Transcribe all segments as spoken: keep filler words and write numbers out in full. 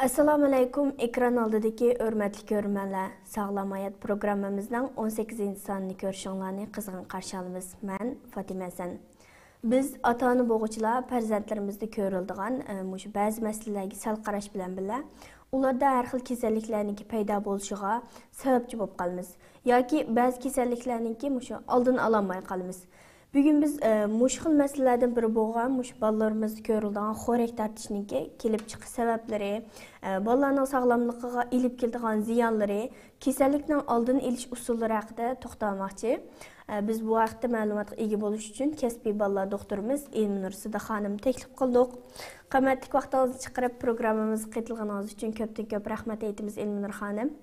ئەسسالامۇئەلەيكۇم، ئېكران ئالدىدىكى ھۆرمەتلىك كۆرۈرمەنلەر، ساغلام ھايات پروگراممىمىزنىڭ ئون سەككىزىنچى سانىنى كۆرۈشۈڭلارنى قىزغىن قارشى ئالىمىز. مەن فاتىمە ھەسەن. بىز ئاتا-ئانا بولغۇچىلار پەرزەنتلىرىمىزدە كۆرۈلىدىغان، ئە، مۇشۇ بەزى مەسىلىلەرگە سەل قاراش بىلەن بىللە، ئۇلاردا ھەر خىل كېسەللىكلەرنىڭكى پەيدا بولۇشىغا سەۋەبچى بولۇپ قالىمىز ياكى بەزى كېسەللىكلەرنىڭكى مۇشۇ ئالدىنى ئالالماي قالىمىز. بۈگۈن بىز، ئە، مۇشۇ خىل مەسىلىلەردىن بىرى بولغان مۇشۇ بالىلىرىمىزدا كۆرۈلىدىغان خورەك تارتىشنىڭكى كېلىپ چىقىش سەۋەبلىرى، ئە، بالىلارنىڭ ساغلاملىقىغا ئېلىپ كېلىدىغان زىيانلىرى، كېسەللىكنىڭ ئالدىنى ئېلىش ئۇسۇللىرى ھەققىدە توختالماقچى. ئە، بىز بۇ ھەقتە مەلۇماتقا ئىگە بولۇش ئۈچۈن كەسپىي بالىلار دوختۇرىمىز ئىلمىنۇر سىدىق خانىمنى تەكلىپ قىلدۇق. قىممەتلىك ۋاقتىڭىزنى چىقىرىپ پروگراممىمىزغا قېتىلغىنىڭىز ئۈچۈن كۆپتىن كۆپ رەھمەت ئېيتىمىز، ئىلمىنۇر خانىم.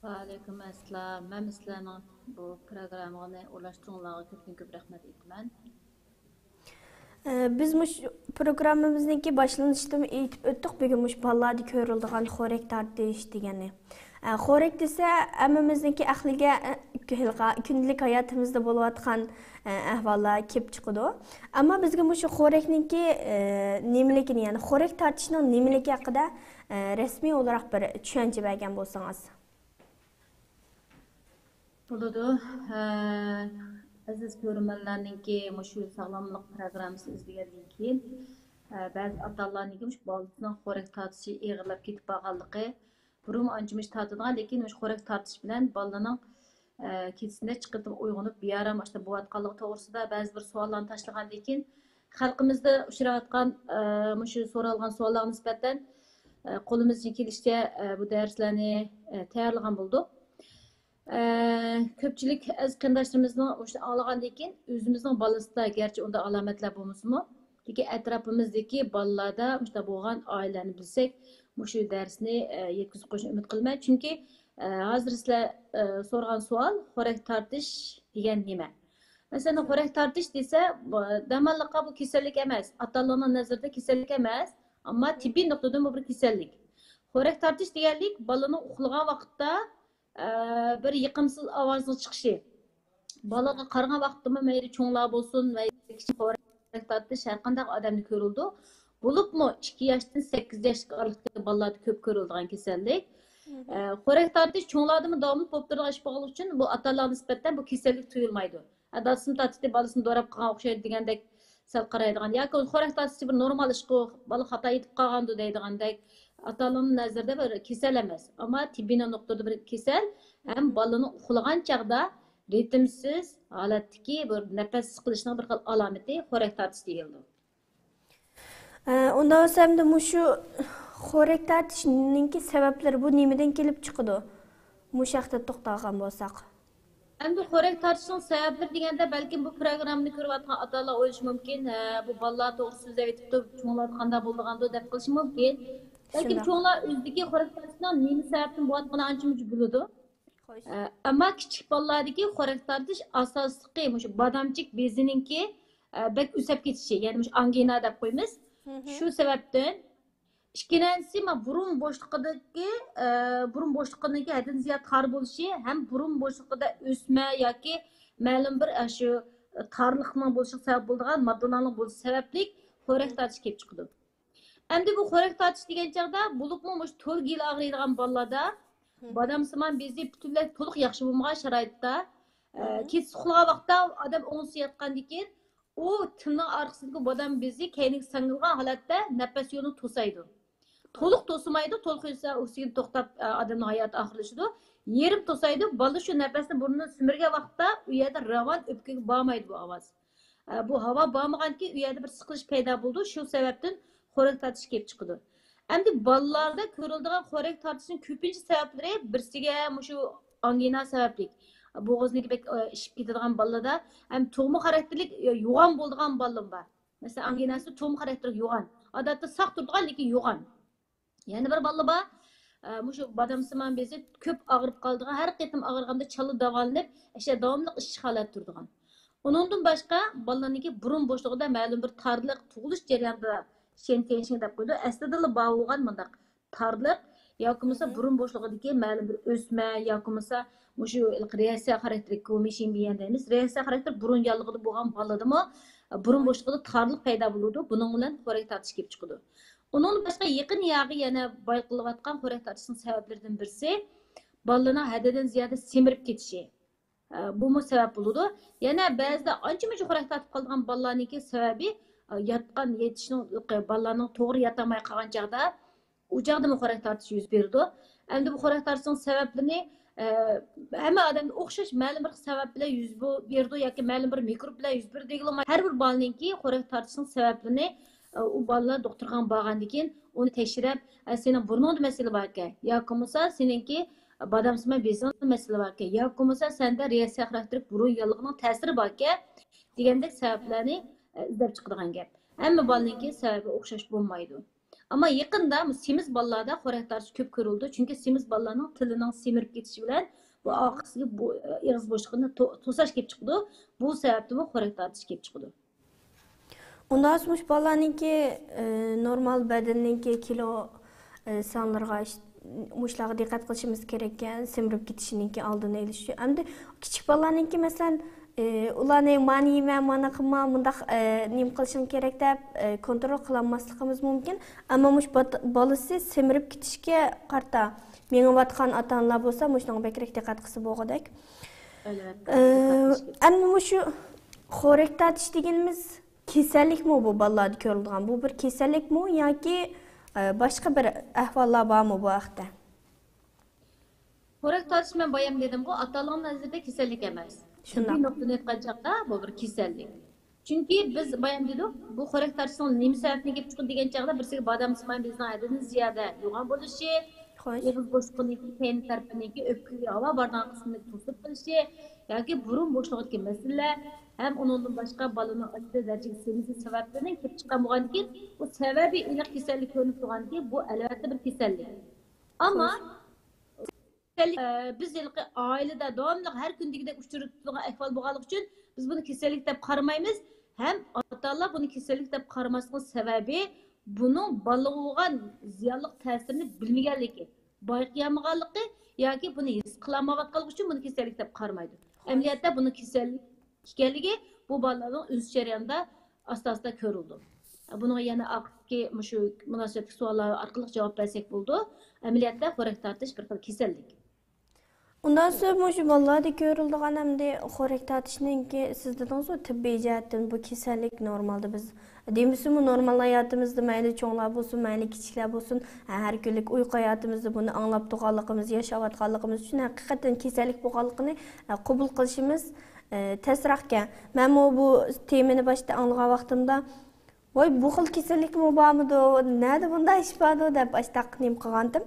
ۋەئەلەيكۇم ئەسسالام. مەن سىلەرنىڭ بۇ پروگراممىنى ئورۇنلاشتۇرغىنىڭلارغا كۆپتىن كۆپ رەھمەت ئېيتىمەن. ئە، بىز مۇشۇ پروگراممىمىزنىڭكى باشلىنىشىدىمۇ ئېيتىپ ئۆتتۇق، بۈگۈن مۇشۇ بالىلاردا كۆرۈلىدىغان خورەك تارتىش دېگەننى. ئە، خورەك دېسە، ھەممىمىزنىڭكى ئەقلىگە، ئە، ھېلىقى كۈندىلىك ھاياتىمىزدا بولۇۋاتقان، ئە، ئەھۋاللار كېلىپ چىقىدۇ. ئەمما بىزگە مۇشۇ خورەكنىڭكى، ئە، نېمىلىكىنى، يەنى خورەك تارتىشنىڭ نېمىلىكى ھەققىدە، ئە، رەسمىي ئولتۇراق بىر چۈشەنچە بەرگەن بولسىڭىز. بولىدۇ. ئە، ئەزىز كۆرۈرمەنلەرنىڭكى مۇشۇ ساغلاملىق پروگراممىسى ئىزدىگەندىن كېيىن، ئە، بەزى ئاتا-ئانىلارنىڭكى مۇشۇ بالىسىنىڭ خورەك تارتىشى ئېغىرلاپ كېتىپ بارغانلىقى، بۇرۇنمۇ ئانچە-مۇنچە تارتىدىغان، لېكىن مۇشۇ خورەك تارتىش بىلەن بالىنىڭ، ئە، كېچىسى نەچچە قېتىم ئويغىنىپ، بىئارام ئاشۇنداق بولۇۋاتقانلىقى توغرىسىدا بەزى بىر سوئاللارنى تاشلىغاندىن كېيىن، خەلقىمىزدە ئۇچراۋاتقان، ئە، مۇشۇ سورالغان سوئاللارغا نىسبەتەن، ئە، قولىمىزدىن كېلىشىچە، ئە، بۇ دەرسلەرنى، ئە، تەييارلىغان بولدۇق. ئە، كۆپچىلىك ئەزىز قېرىنداشلىرىمىزنىڭ مۇشۇنى ئاڭلىغاندىن كېيىن، ئۆزىمىزنىڭ بالىسىدا گەرچە ئۇنداق ئالامەتلەر بولمىسىمۇ، لېكىن ئەتراپىمىزدىكى بالىلاردا مۇشۇنداق بولغان ئائىلىلەرنى بىلسەك، مۇشۇ دەرسنى، ئە، يەتكۈزۈپ قويۇشنى ئۈمىد قىلىمەن. چۈنكى، ئە، ھازىر سىلەر، ئە، سورىغان سوئال، خورەك تارتىش دېگەن نېمە؟ مەسىلەن، خورەك تارتىش دېسە، بۇ، دەماللىققا بۇ كېسەللىك ئەمەس، ئاتا-ئانىلارنىڭ نەزىرىدە كېسەللىك ئەمەس، ئەمما تېببىي نۇقتىدىن بۇ بىر كېسەللىك. خورەك تارتىش دېگەنلىك بالىنىڭ ئۇخلىغان ۋاقىتتا، ئە، بىر يېقىمسىز ئاۋازنىڭ چىقىشى. بالىغا قارىغان ۋاقىتتىمۇ مەيلى چوڭلار بولسۇن ۋە كىچىك خورەك تارتىش ھەر قانداق ئادەمدە كۆرۈلىدۇ. بولۇپمۇ ئىككى ياشتىن سەككىز ياشقا ئارىلىقتىكى بالىلاردا كۆپ كۆرۈلىدىغان كېسەللىك. ئە، خورەك تارتىش چوڭلاردىمۇ داۋاملىق بولۇپ تۇرىدىغان ئىش بولغانلىقى ئۈچۈن بۇ ئاتا-ئانىلارغا نىسبەتەن بۇ كېسەللىك تۇيۇلمايدۇ. ئە، دادىسىمۇ تارتتى، بالىسىنى دوراپ قالغان ئوخشايدۇ دېگەندەك سەل قارايدىغان ياكى خورەك تارتىشى بىر نورمال ئىشقۇ، بالا خاتا يېتىپ قالغاندۇ دەيدىغاندەك، ئاتا-ئانىنىڭ نەزىرىدە بىر كېسەل ئەمەس. ئەمما تېببىي نۇقتىدا بىر كېسەل ھەم بالىنىڭ ئۇخلىغان چاغدا رىتىمسىز ھالەتتىكى بىر نەپەس سىقىلىشنىڭ بىر خىل ئالامىتى خورەك تارتىش دېيىلىدۇ. ئە، ئۇنداق بولسا ئەمدى مۇشۇ خورەك تارتىشنىڭكى سەۋەبلىرى بۇ نېمىدىن كېلىپ چىقىدۇ؟ مۇشۇ ھەقتە توختالغان بولساق. ئەمدى خورەك تارتىشنىڭ سەۋەبلىرى دېگەندە، بەلكىم بۇ پروگراممىنى كۆرۈۋاتقان ئاتا-ئانىلار ئويلىشى مۇمكىن، ھە، بۇ بالىلار توغرىسىدا سۆزلەۋېتىپتۇ، چوڭلاردا قانداق بولىدىغاندۇ دەپ قېلىشى مۇمكىن. بەلكىم شۇنداق. چوڭلار ئۆزىدىكى خورەك تارتىشنىڭ نېمە سەۋەبتىن بولۇۋاتقىنىنى ئانچە-مۇنچە بىلىدۇ. خوش. ئە، ئەمما كىچىك بالىلاردىكى خورەك تارتىش ئاساسلىقى مۇشۇ بادامچىك بېزىنىڭكى، ئە، بەك ئۆسۈپ كېتىشى، يەنى مۇشۇ ئانگىنا دەپ قويىمىز. مھم. شۇ سەۋەبتىن ئىككىنچىسى، ما، بۇرۇن بوشلۇقىدىكى، ئە، بۇرۇن بوشلۇقىنىڭكى ھەددىدىن زىيادە تار بولۇشى ھەم بۇرۇن بوشلۇقىدا ئۆسمە ياكى مەلۇم بىر، ئە، شۇ تارلىقنىڭ بولۇشىغا سەۋەب بولىدىغان ماددىلارنىڭ بولۇشى سەۋەبلىك خورەك تارتىش كېلىپ چىقىدۇ. ئەمدى بۇ خورەك تارتىش دېگەن چاغدا، بولۇپمۇ مۇشۇ تور گېلى ئاغرىيدىغان بالىلاردا، مھم، بادامسىمان بېزى پۈتۈنلەي تولۇق ياخشى بولمىغان شارائىتتا، ئە، مھم، كېچىسى ئۇخلىغان ۋاقىتتا ئادەم ئوڭسىز ياتقاندىن كېيىن، ئۇ تىلنىڭ ئارقىسىدىكى بادام بېزى كەينىگە ساڭگىلىغان ھالەتتە نەپەس يولىنى توسايدۇ. تولۇق توسىمايدۇ، تولۇق توسا ئوكسىگېن توختاپ، ئە، ئادەمنىڭ ھاياتى ئاخىرلىشىدۇ. يېرىم توسايدۇ، بالا شۇ نەپەسنى بۇرنىدىن سۈمۈرگەن ۋاقىتتا ئۇ يەردە راۋان ئۆپكىگە بارمايدۇ بۇ ئاۋاز. ئە، بۇ ھاۋا بارمىغاندىكىن ئۇ يەردە بىر سىقىلىش پەيدا بولىدۇ، شۇ سەۋەبتىن خورەك تارتىش كېلىپ چىقىدۇ. ئەمدى بالىلاردا كۆرۈلىدىغان خورەك تارتىشنىڭ كۆپىنچە سەۋەبلىرى بىرسىگە مۇشۇ ئانگىنا سەۋەبلىك، بوغۇزنىڭكى بەك، ئە، ئىششىپ كېتىدىغان بالىلاردا، ھەم تۇغما خاراكتېرلىك، ئە، يوغان بولىدىغان بالىلىرىمۇ بار. مەسىلەن، ئانگىناسى تۇغما خاراكتېرلىك يوغان. ئادەتتە ساق تۇرىدىغان، لېكىن يوغان. يەنە بىر بالىلار بار، ئە، مۇشۇ بادامسىمان بېزى كۆپ ئاغرىپ قالىدىغان، ھەر قېتىم ئاغرىغاندا چالا داۋالىنىپ، ئاشۇ داۋاملىق ئىششىق ھالەتتە تۇرىدىغان. ئۇنىڭدىن باشقا، بالىلارنىڭكى بۇرۇن بوشلۇقىدا مەلۇم بىر تارلىق، تۇغۇلۇش جەريانىدا شيەنتيەنشىڭ دەپ قويىدۇ. ئەسلىدىلا بار بولغان مۇنداق تارلىق ياكى بولمىسا مھم، بۇرۇن بوشلۇقىدىكى مەلۇم بىر ئۆسمە ياكى بولمىسا مۇشۇ رېئاكسىيە خاراكتېرلىك كومىشىن بىيەن دەيمىز. رېئاكسىيە خاراكتېرلىك بۇرۇن ياللۇغىدا بولغان بالىدىمۇ بۇرۇن بوشلۇقىدا تارلىق پەيدا بولىدۇ. بۇنىڭ بىلەن خورەك تارتىش كېلىپ چىقىدۇ. ئۇنىڭدىن باشقا يېقىن ياغى يەنە بايقىلىۋاتقان خورەك تارتىشنىڭ سەۋەبلىرىدىن بىرسى، بالىلارنىڭ ھەددىدىن زىيادە سېمىرىپ كېتىشى. ئە، بۇمۇ سەۋەب بولىدۇ. يەنە بەزىدە ئانچە-مۇنچە خورەك تارتىپ قالىدىغان بالىلارنىڭكى سەۋەبى، ئە، ياتقان، يېتىشنىڭ، بالىلارنىڭ توغرا ياتالماي قالغان چاغدا، ئۇ چاغدىمۇ خورەك تارتىش يۈز بېرىدۇ. ئەمدى بۇ خورەك تارتىشنىڭ سەۋەبلىرىنى، ئە، ھەممە ئادەمدە ئوخشاش مەلۇم بىر سەۋەب بىلەن يۈز بو-، بېرىدۇ ياكى مەلۇم بىر مىكروب بىلەن يۈز بېرىدۇ دېگىلى بولمايدۇ. ھەر بىر بالىنىڭكى خورەك تارتىشنىڭ سەۋەبلىرىنى، ئە، ئۇ بالىلار دوختۇرخانىغا بارغاندىن كېيىن ئۇنى تەكشۈرۈپ، ئە، سېنىڭ بۇرنۇڭدا مەسىلە باركەن ياكى بولمىسا سېنىڭكى بادامسىمان بېزىڭدا مەسىلە باركەن ياكى بولمىسا سەندە رېئاكسىيە خاراكتېرلىك بۇرۇن ياللۇغىنىڭ تەسىرى باركەن دېگەندەك سەۋەبلەرنى، ئە، ئىزدەپ چىقىدىغان گەپ. ھەممە بالىنىڭكى سەۋەبى ئوخشاش بولمايدۇ. ئەمما يېقىندا سېمىز بالىلاردا خورەك تارتىش كۆپ كۆرۈلىدۇ، چۈنكى سېمىز بالىلارنىڭ تىلىنىڭ سېمىرىپ كېتىشى بىلەن بۇ ئارقىسىدىكى بۇ، ئېغىز بوشلۇقىنى تو-، توساش كېلىپ چىقىدۇ. بۇ سەۋەبتىنمۇ خورەك تارتىش كېلىپ چىقىدۇ. ئۇنداق بولسا مۇشۇ بالىلارنىڭكى، ئى، نورمال بەدىنىنىڭكى كىلو، ئى، سانلىرىغا ئىش-، مۇشۇلارغا دىققەت قىلىشىمىز كېرەككەن، سېمىرىپ كېتىشىنىڭكى ئالدىنى ئېلىش ئۈچۈن. ئەمدى كىچىك بالىلارنىڭكى، مەسىلەن، ئى، ئۇلارنى مانا يېمە، مانا قىلما، مۇنداق، ئى، نېمە قىلىشىڭ كېرەك دەپ، ئى، كونترول قىلالماسلىقىمىز مۇمكىن. ئەمما مۇشۇ بات-، بالىسى سېمىرىپ كېتىشكە قارىتا مېڭىۋاتقان ئاتا ئانىلار بولسا مۇشۇنىڭغا بەكرەك دىققەت قىلسا بولغۇدەك. ئەلۋەتتە، ئى، دىققەت قىلىش كېرەك. ئەمدى مۇشۇ خورەك تارتىش دېگىنىمىز كېسەللىكمۇ بۇ بالىلاردا كۆرۈلىدىغان؟ بۇ بىر كېسەللىكمۇ ياكى، ئە، باشقا بىر ئەھۋاللار بارمۇ بۇ ھەقتە؟ خورەك تارتىش مەن بايام دېدىمغۇ، ئاتا-ئانىلارنىڭ نەزىرىدە كېسەللىك ئەمەس. تېببىي شۇنداق. نۇقتىدىن ئېيتقان چاغدا بۇ بىر كېسەللىك. چۈنكى بىز بايام دېدۇق، بۇ خورەك تارتىشنىڭ نېمە سەۋەبتىن كېلىپ چىقىدۇ دېگەن چاغدا بىرسىگە بادامسىمان بېزىنىڭ ھەددىدىن زىيادە يوغان بولۇشى، خوش. ئېغىز بوشلۇقىنىڭكى كەينى تەرىپىنىڭكى ئۆپكىگە ھاۋا بارىدىغان قىسمىنى توسۇپ قېلىشى ياكى بۇرۇن بوشلۇقىدىكى مەسىلىلەر ھەم ئۇنىڭدىن باشقا بالىنىڭ ئاشقازان دەرىجىسى سېمىزلىك سەۋەبلىرىدىن كېلىپ چىققان بولغاندىكىن، بۇ سەۋەبى ئېنىق كېسەللىك كۆرۈنۈپ تۇرغاندىكىن، بۇ ئەلۋەتتە بىر كېسەللىك. ئەمما كېسەللىك، ئە، بىز ھېلىقى ئائىلىدە داۋاملىق ھەر كۈندىكىدەك ئۇچرىتىدىغان ئەھۋال بولغانلىقى ئۈچۈن، بىز بۇنى كېسەللىك دەپ قارىمايمىز. ھەم ئاتا-ئانىلار بۇنى كېسەللىك دەپ قارىماسلىقىنىڭ سەۋەبى بۇنىڭ بالىغا بولغان زىيانلىق تەسىرىنى بىلمىگەنلىكى، بايقىيالمىغانلىقى ياكى بۇنى ھېس قىلالمايۋاتقانلىقى ئۈچۈن بۇنى كېسەللىك دەپ قارىمايدۇ. ئەمەلىيەتتە بۇنىڭ كېسەللىك ئىكەنلىكى بۇ بالىلارنىڭ ئۆسۈش جەريانىدا ئاستا-ئاستا كۆرۈلىدۇ. بۇنىڭغا يەنە ئارقىدىكى مۇشۇ مۇناسىۋەتلىك سوئاللار ئارقىلىق جاۋاب بەرسەك بولىدۇ. ئەمەلىيەتتە خورەك تارتىش بىر خىل كېسەللىك. ئۇنداق سۆز مۇشۇ بالىلاردا كۆرۈلىدىغان ئەمدى خورەك تارتىشنىڭكى سىز دېدىڭىزغۇ، تېببىي جەھەتتىن بۇ كېسەللىك نورمالدا بىز دېمىسىمۇ نورمال ھاياتىمىزدا مەيلى چوڭلار بولسۇن، مەيلى كىچىكلەر بولسۇن، ھە، ھەر كۈنلۈك ئۇيقۇ ھاياتىمىزدا بۇنى ئاڭلاپ تۇرغانلىقىمىز، ياشاۋاتقانلىقىمىز ئۈچۈن ھەقىقەتەن كېسەللىك بولغانلىقىنى، ھە، قوبۇل قىلىشىمىز، ئە، تەسرەككەن. مەنمۇ بۇ تېمىنى باشتا ئاڭلىغان ۋاقتىمدا، ۋاي، بۇ خىل كېسەللىكمۇ بارمىدۇ؟ نەدە بۇنداق ئىش باردۇ؟ دەپ ئاشتاق نېمە قىلغانتىم.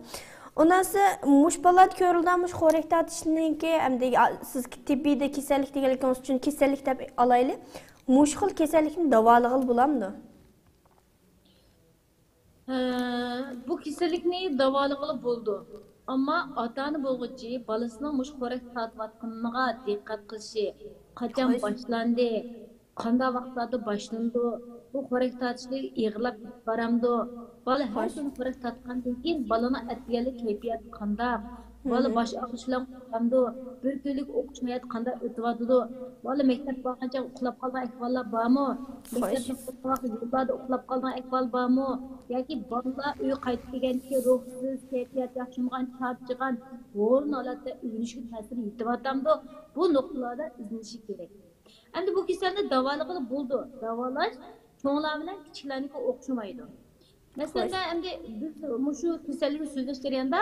ئۇنىڭسى مۇشۇ بالىلاردا كۆرۈلىدىغان مۇشۇ خورەك تارتىشنىڭكى، ئەمدى سىز تېببىيدە كېسەللىك دېگەنلىكىڭىز ئۈچۈن كېسەللىك دەپ ئالايلى. مۇشۇ خىل كېسەللىكنى داۋالىغىلى بولامدۇ؟ ھە، بۇ كېسەللىكنى داۋالىغىلى بولىدۇ. ئەمما ئاتا-ئانا بولغۇچى بالىسىنىڭ مۇشۇ خورەك تارتىۋاتقىنىغا دىققەت قىلىشى، قاچان باشلاندى، قانداق ۋاقىتلاردا باشلىنىدۇ، بۇ خورەك تارتىشى ئېغىرلاپ كېتىپ بارامدۇ، بالا ھەر كۈنى خورەك تارتقاندىن كېيىن بالىنىڭ ئەتىگەنلىك كەيپىياتى قانداق، بالا باش ئاغرىش بىلەن ئۇخلامدۇ، بىر كۈنلۈك ئوقۇش ھاياتى قانداق ئۆتۈۋاتىدۇ، بالا مەكتەپ بارغان چاغ ئۇخلاپ قالغان ئەھۋاللار بارمۇ؟ مەكتەپتىن قايتقان ۋاقىت يوللاردا ئۇخلاپ قالغان ئەھۋال بارمۇ؟ ياكى بالىلار ئۆيگە قايتىپ كەلگەندىكىن روھسىز، كەيپىياتى ياخشىمىغان، چارچىغان، ھورۇن ھالەتتە ئۆگىنىشكە تەسىرى يېتىۋاتامدۇ؟ بۇ نۇقتىلاردا ئىزدىنىشى كېرەك. ئەمدى بۇ كېسەلنى داۋالىغىلى بولىدۇ. داۋالاش چوڭلار بىلەن كىچىكلەرنىڭكى ئوخشىمايدۇ. مەسىلەن، مەن ئەمدى بىز مۇشۇ كېسەللىكنى سۆزلەش جەريانىدا،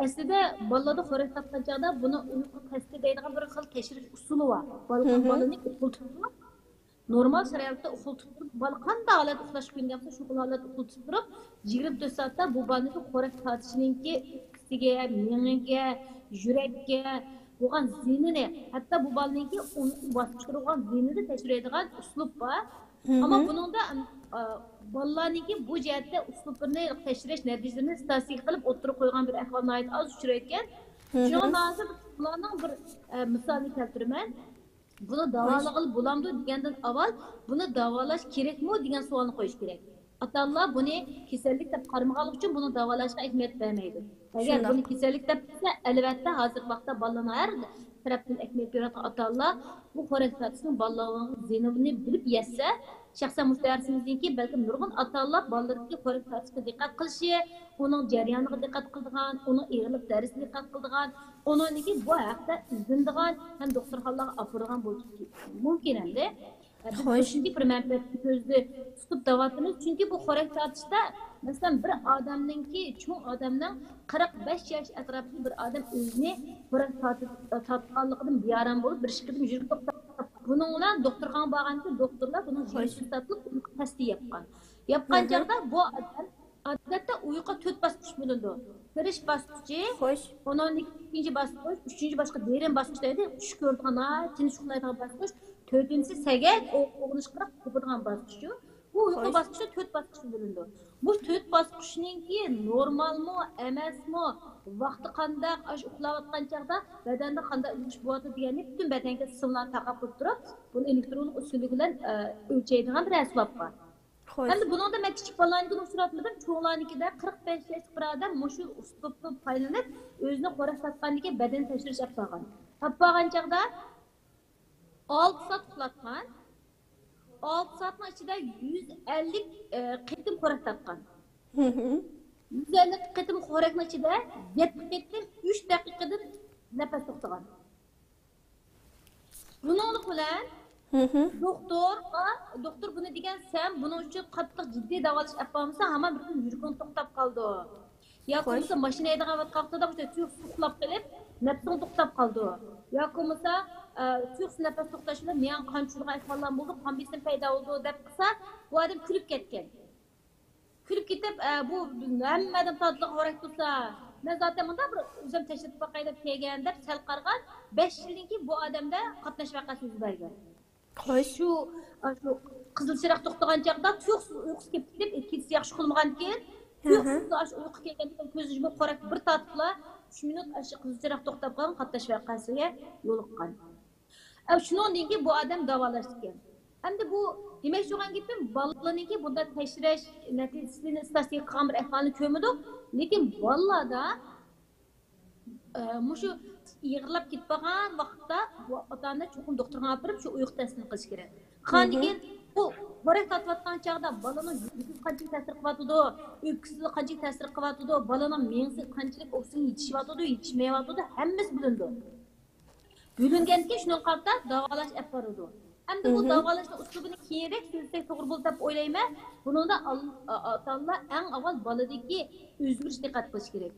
ئەسلىدە بالىلاردا خورەك تاپقان چاغدا بۇنىڭ ئۇيقۇ تەستى دەيدىغان بىر خىل تەكشۈرۈش ئۇسۇلى بار. بالىنى ئۇخلىتىپ تۇرۇپ، نورمال شارائىتتا ئۇخلىتىپ تۇرۇپ، بالا قانداق ھالەتتە ئۇخلاشقا كۆنگەن بولسا، شۇ خىل ھالەتتە ئۇخلىتىپ تۇرۇپ، يىگىرمە تۆت سائەتتە بۇ بالىنىڭكى خورەك تارتىشىنىڭكى ئۆپكىسىگە، مېڭىگە، يۈرەككە بولغان زىيىنىنى، ھەتتا بۇ بالىنىڭكى ئۇنى باسقۇچقا ئۇرغان زىيىنىنى تەكشۈرەيدىغان ئۇسلۇب بار. ئەمما بۇنىڭدا، ئە، بالىلارنىڭكى بۇ جەھەتتە ئۇسلۇبلىرىنى تەكشۈرۈش نەتىجىلىرىنى ستاتىستىكا قىلىپ ئوتتۇرىغا قويغان بىر ئەھۋال ناھايىتى ئاز ئۇچرايدىكەن. شۇڭا مەن ھازىر بۇلارنىڭ بىر، ئە، مىسالىنى كەلتۈرىمەن. بۇنى داۋالىغىلى بولامدۇ دېگەندىن ئاۋۋال، بۇنى داۋالاش كېرەكمۇ دېگەن سوئالنى قويۇش كېرەك. ئاتا-ئانىلار بۇنى كېسەللىك دەپ قارىمىغانلىقى ئۈچۈن بۇنى داۋالاشقا ئەھمىيەت بەرمەيدۇ. ئەگەر بۇنى كېسەللىك دەپ بىلسە، ئەلۋەتتە، ھازىرقى ۋاقىتتا بالىلارنىڭ ھەر تەرەپتىن ئەھمىيەت بېرىۋاتقان ئاتا-ئانىلار بۇ خورەك تارتىشنىڭ بالىلارغا زىيىنىنى بىلىپ يەتسە، شەخسەن مۇشۇ دەرسىمىزدىن كېيىن بەلكىم نۇرغۇن ئاتا-ئانىلار بالىلىرىدىكى خورەك تارتىشقا دىققەت قىلىشى، ئۇنىڭ جەريانىغا دىققەت قىلىدىغان، ئۇنىڭ ئېغىرلىق دەرىجىسىگە دىققەت قىلىدىغان، ئۇنىڭدىن كېيىن بۇ ھەقتە ئىزدىنىدىغان ھەم دوختۇرخانىلارغا ئاپىرىدىغان بولۇشى مۇمكىن ئەمدى. بىز خوش. بىر مەنپەئەتنى كۆزدە تۇتۇپ دەۋاتىمىز. چۈنكى بۇ خورەك تارتىشتا، مەسىلەن، بىر ئادەمنىڭكى، چوڭ ئادەمنىڭ قىرىق بەش ياش ئەتراپىدىكى بىر ئادەم ئۆزىنى خورەك تارتىپ، تارتقانلىقىدىن بىئارام بولۇپ، بىر ئىككى قېتىم يۈرىكى توختاپ، بۇنىڭ بىلەن دوختۇرخانىغا بارغانكى، دوختۇرلار بۇنىڭ خوش. جىنسىي ساتلىق ئۇيقۇ تەستى ياپقان. ياپقان چاغدا بۇ ئادەم، ئادەتتە ئۇيقۇ تۆت باسقۇچ بۆلۈنىدۇ. تۇرۇش باسقۇچى، خوش. ئۇنىڭدىن كېيىن ئىككىنچى باسقۇچ، ئۈچىنچى باسقۇچ، دېرىن باسقۇچ دەيدۇ. چۈش كۆرىدىغان، ناھايىتى تىنچ ئۇخلايدىغان باسقۇچ. تۆتىنچىسى سەگەك ئويغىنىشقا قوپىدىغان باسقۇچ. بۇ ئۇيقۇ خوش. باسقۇچى تۆت باسقۇچقا بۆلۈنىدۇ. بۇ تۆت باسقۇچنىڭكى نورمالمۇ، ئەمەسمۇ، ۋاقتى قانداق، ئاشۇ ئۇخلاۋاتقان چاغدا بەدەندە قانداق ئۆزگىرىش بولۇۋاتىدۇ دېگەننى پۈتۈن بەدەنگە سىملارنى تارقاپ قويۇپ تۇرۇپ، بۇنى ئېلېكترونلۇق ئۇسۇلى بىلەن، ئە، ئۆلچەيدىغان بىر ئەسۋاب بار. خوش. ئەمدى بۇنىڭدا مەن كىچىك بالىلارنىڭكىنى ئۇچراتمىدىم، چوڭلارنىكىدە قىرىق بەش ياشلىق بىر ئادەم مۇشۇ ئۇسلۇبتىن پايدىلىنىپ، ئۆزىنى خورەك تارتقاندىن كېيىن بەدەن تەكشۈرۈش ئەپ بارغان. ئەپ بارغان چاغدا ئالتە سائەت ئۇخلاتقان. ئالتە سائەتنىڭ ئىچىدە يۈز ئەللىك، ئە، قېتىم خورەك تارتقان. يۈز ئەللىك قېتىم خورەكنىڭ ئىچىدە يەتتە قېتىم ئۈچ دەقىقىدىن نەپەس توختىغان. بۇنىڭلىق بىلەن دوختۇر، دوختۇر بۇنى دېگەن، سەن بۇنىڭ ئۈچۈن قاتتىق جىددىي داۋالاش ئەپ بارمىساڭ، ھامان بىر كۈنى يۈرىكىڭ توختاپ قالىدۇ. يا بولمىسا ماشىنا ھەيدىغان ۋاقتىدا مۇشۇ تۇيۇقسىز ئۇخلاپ قېلىپ، نەپسىڭ توختاپ قالىدۇ. ياكى بولمىسا، ئە، تۇيۇقسىز نەپەس توختاش بىلەن مېڭەڭ قان چۈشىدىغان ئەھۋاللار بولىدۇ، قان بېسىمى پەيدا بولىدۇ، دەپ قىلسا، بۇ ئادەم كۈلۈپ كەتكەن. كۈلۈپ كېتىپ، ئە، بۇ ھەممە ئادەم تارتىدىغان خورەك تۇرسا، مەن زاتەن مۇنداق بىر ئۆزۈم تەكشۈرتۈپ باقاي دەپ كەلگەن، دەپ سەل قارىغان، بەش يىلدىن كېيىن بۇ ئادەمدە قاتناش ۋەقەسى يۈز بەرگەن. خوش. شۇ، ئاشۇ قىزىل چىراغ توختىغان چاغدا تۇيۇقسىز ئۇيقۇسى كېلىپ كېتىپ، كېچىسى ياخشى ئۇخلىمىغانىكەن. تۇيۇقسىز ئاشۇ ئۇيقۇ كەلگەندىن كېيىن كۆزىنى يۇمۇپ خورەك بىر تارتىپلا، ئۈچ مىنۇت ئاشۇ قىزىل چىراغ توختاپ قالغان قاتناش ۋەقەسىگە يولۇققان. ئە، شۇنىڭدىن كېيىن بۇ ئادەم داۋالاشتىكەن. ئەمدى بۇ دېمەكچى بولغان گېپىم، بالىلارنىڭكى بۇنداق تەكشۈرۈش نەتىجىسىنى، ستاتىستىكا قىلغان بىر ئەھۋالنى كۆرمىدۇق. لېكىن بالىلاردا، ئە، مۇشۇ يىغلاپ كېتىپ قالغان ۋاقىتتا بۇ ئاتا-ئانا چوقۇم دوختۇرخانىغا ئاپىرىپ، شۇ ئۇيقۇ تەستىنى قىلىش كېرەك. قاندىن كېيىن بۇ خورەك تارتىۋاتقان چاغدا بالىنىڭ يۈرىكىگە قانچىلىك تەسىر قىلىۋاتىدۇ، ئۆپكىسىگە قانچىلىك تەسىر قىلىۋاتىدۇ، بالىنىڭ مېڭىسىگە قانچىلىك ئوكسىگېن يېتىشىۋاتىدۇ، يېتىشمەيۋاتىدۇ، ھەممىسى بىلىنىدۇ. بۆلۈنگەندىكىن شۇنىڭغا قارىتا داۋالاش ئېلىپ بارىدۇ. ئەمدى بۇ داۋالاشنىڭ ئۇسلۇبىنى كېيىنرەك سۆزلىسەك توغرا بولىدۇ دەپ ئويلايمەن. بۇنىڭدا ئال-، ئا-، ئاتا-ئانىلار ئەڭ ئاۋۋال بالىدىكى ئۆزگىرىش دىققەت قىلىش كېرەك.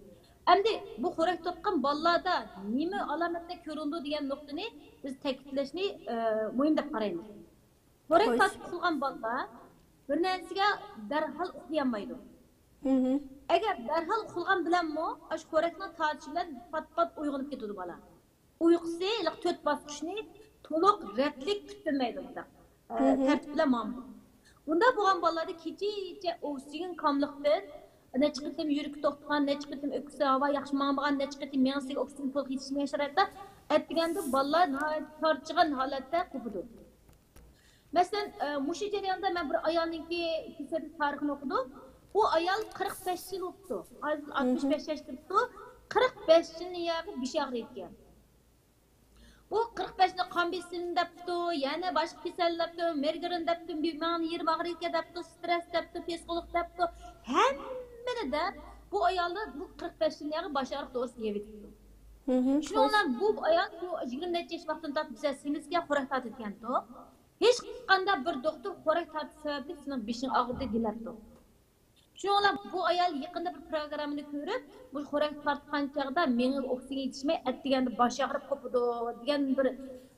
ئەمدى بۇ خورەك تارتقان بالىلاردا نېمە ئالامەتلەر كۆرۈنىدۇ دېگەن نۇقتىنى بىز تەكىتلەشنى، ئە، مۇھىم دەپ قارايمىز. خورەك تارتىپ ئۇخلىغان بالىلار بىر نەرسىگە دەرھال ئۇخلىيالمايدۇ. ئەگەر دەرھال ئۇخلىغان بىلەنمۇ ئاشۇ خورەكنىڭ تارتىشى بىلەن پات-پات ئويغىنىپ كېتىدۇ بالا. ئۇيقۇسى ھېلىقى تۆت باسقۇچنى تولۇق، رەتلىك كۈتۈنمەيدۇ، مۇنداق، ئە، تەرتىپ بىلەن ماڭمايدۇ. بۇنداق بولغان بالىلاردا كېچىچە ئوكسىگېن كاملىقتىن، نەچچە قېتىم يۈرىكى توختىغان، نەچچە قېتىم ئۆپكىسى ھاۋا ياخشى ماڭمىغان، نەچچە قېتىم مېڭىسىگە ئوكسىگېن تولۇق يېتىشمىگەن شارائىتتا ئەتىگەندە بالىلار ناھايىتى چارچىغان ھالەتتە قوپىدۇ. مەسىلەن، ئە، مۇشۇ جەرياندا مەن بىر ئايالنىڭكى كېسەللىك تارىخىنى ئوقۇدۇم. ئۇ ئايال قىرىق بەش يىل بوپتۇ. ھازىر ئاتمىش بەش ياش كىرىپتۇ. قىرىق بەش يىلنى ياغى بېشى ئاغرىيدىكەن. ئۇ قىرىق بەشنى قان بېسىم دەپتۇ، يەنە باشقا كېسەل دەپتۇ، مىگرېن دەپتۇ، مېڭىنىڭ يېرىم ئاغرىيدىكەن دەپتۇ، سترېس دەپتۇ، پسىخولوگ دەپتۇ، ھەممىنى دەپ، بۇ ئايالدا بۇ قىرىق بەش يىلنى ياغى باش ئاغرىق دورىسىنى يەۋېتىپتۇ. شۇنىڭ بىلەن بۇ ئايال شۇ يىگىرمە نەچچە ياش ۋاقتىن تارتىپ بىزگە سېمىزكەن، خورەك تارتىدىكەنتۇ. ھېچقانداق بىر دوختۇر خورەك تارتىش سەۋەبلىك سېنىڭ بېشىڭ ئاغرىدى دېمەپتۇ. شۇنىڭ بىلەن بۇ ئايال يېقىندا بىر پروگراممىنى كۆرۈپ، مۇشۇ خورەك تارتقان چاغدا مېڭىگە ئوكسىگېن يېتىشمەي، ئەتىگەندە باش ئاغرىپ قوپىدۇ دېگەن بىر،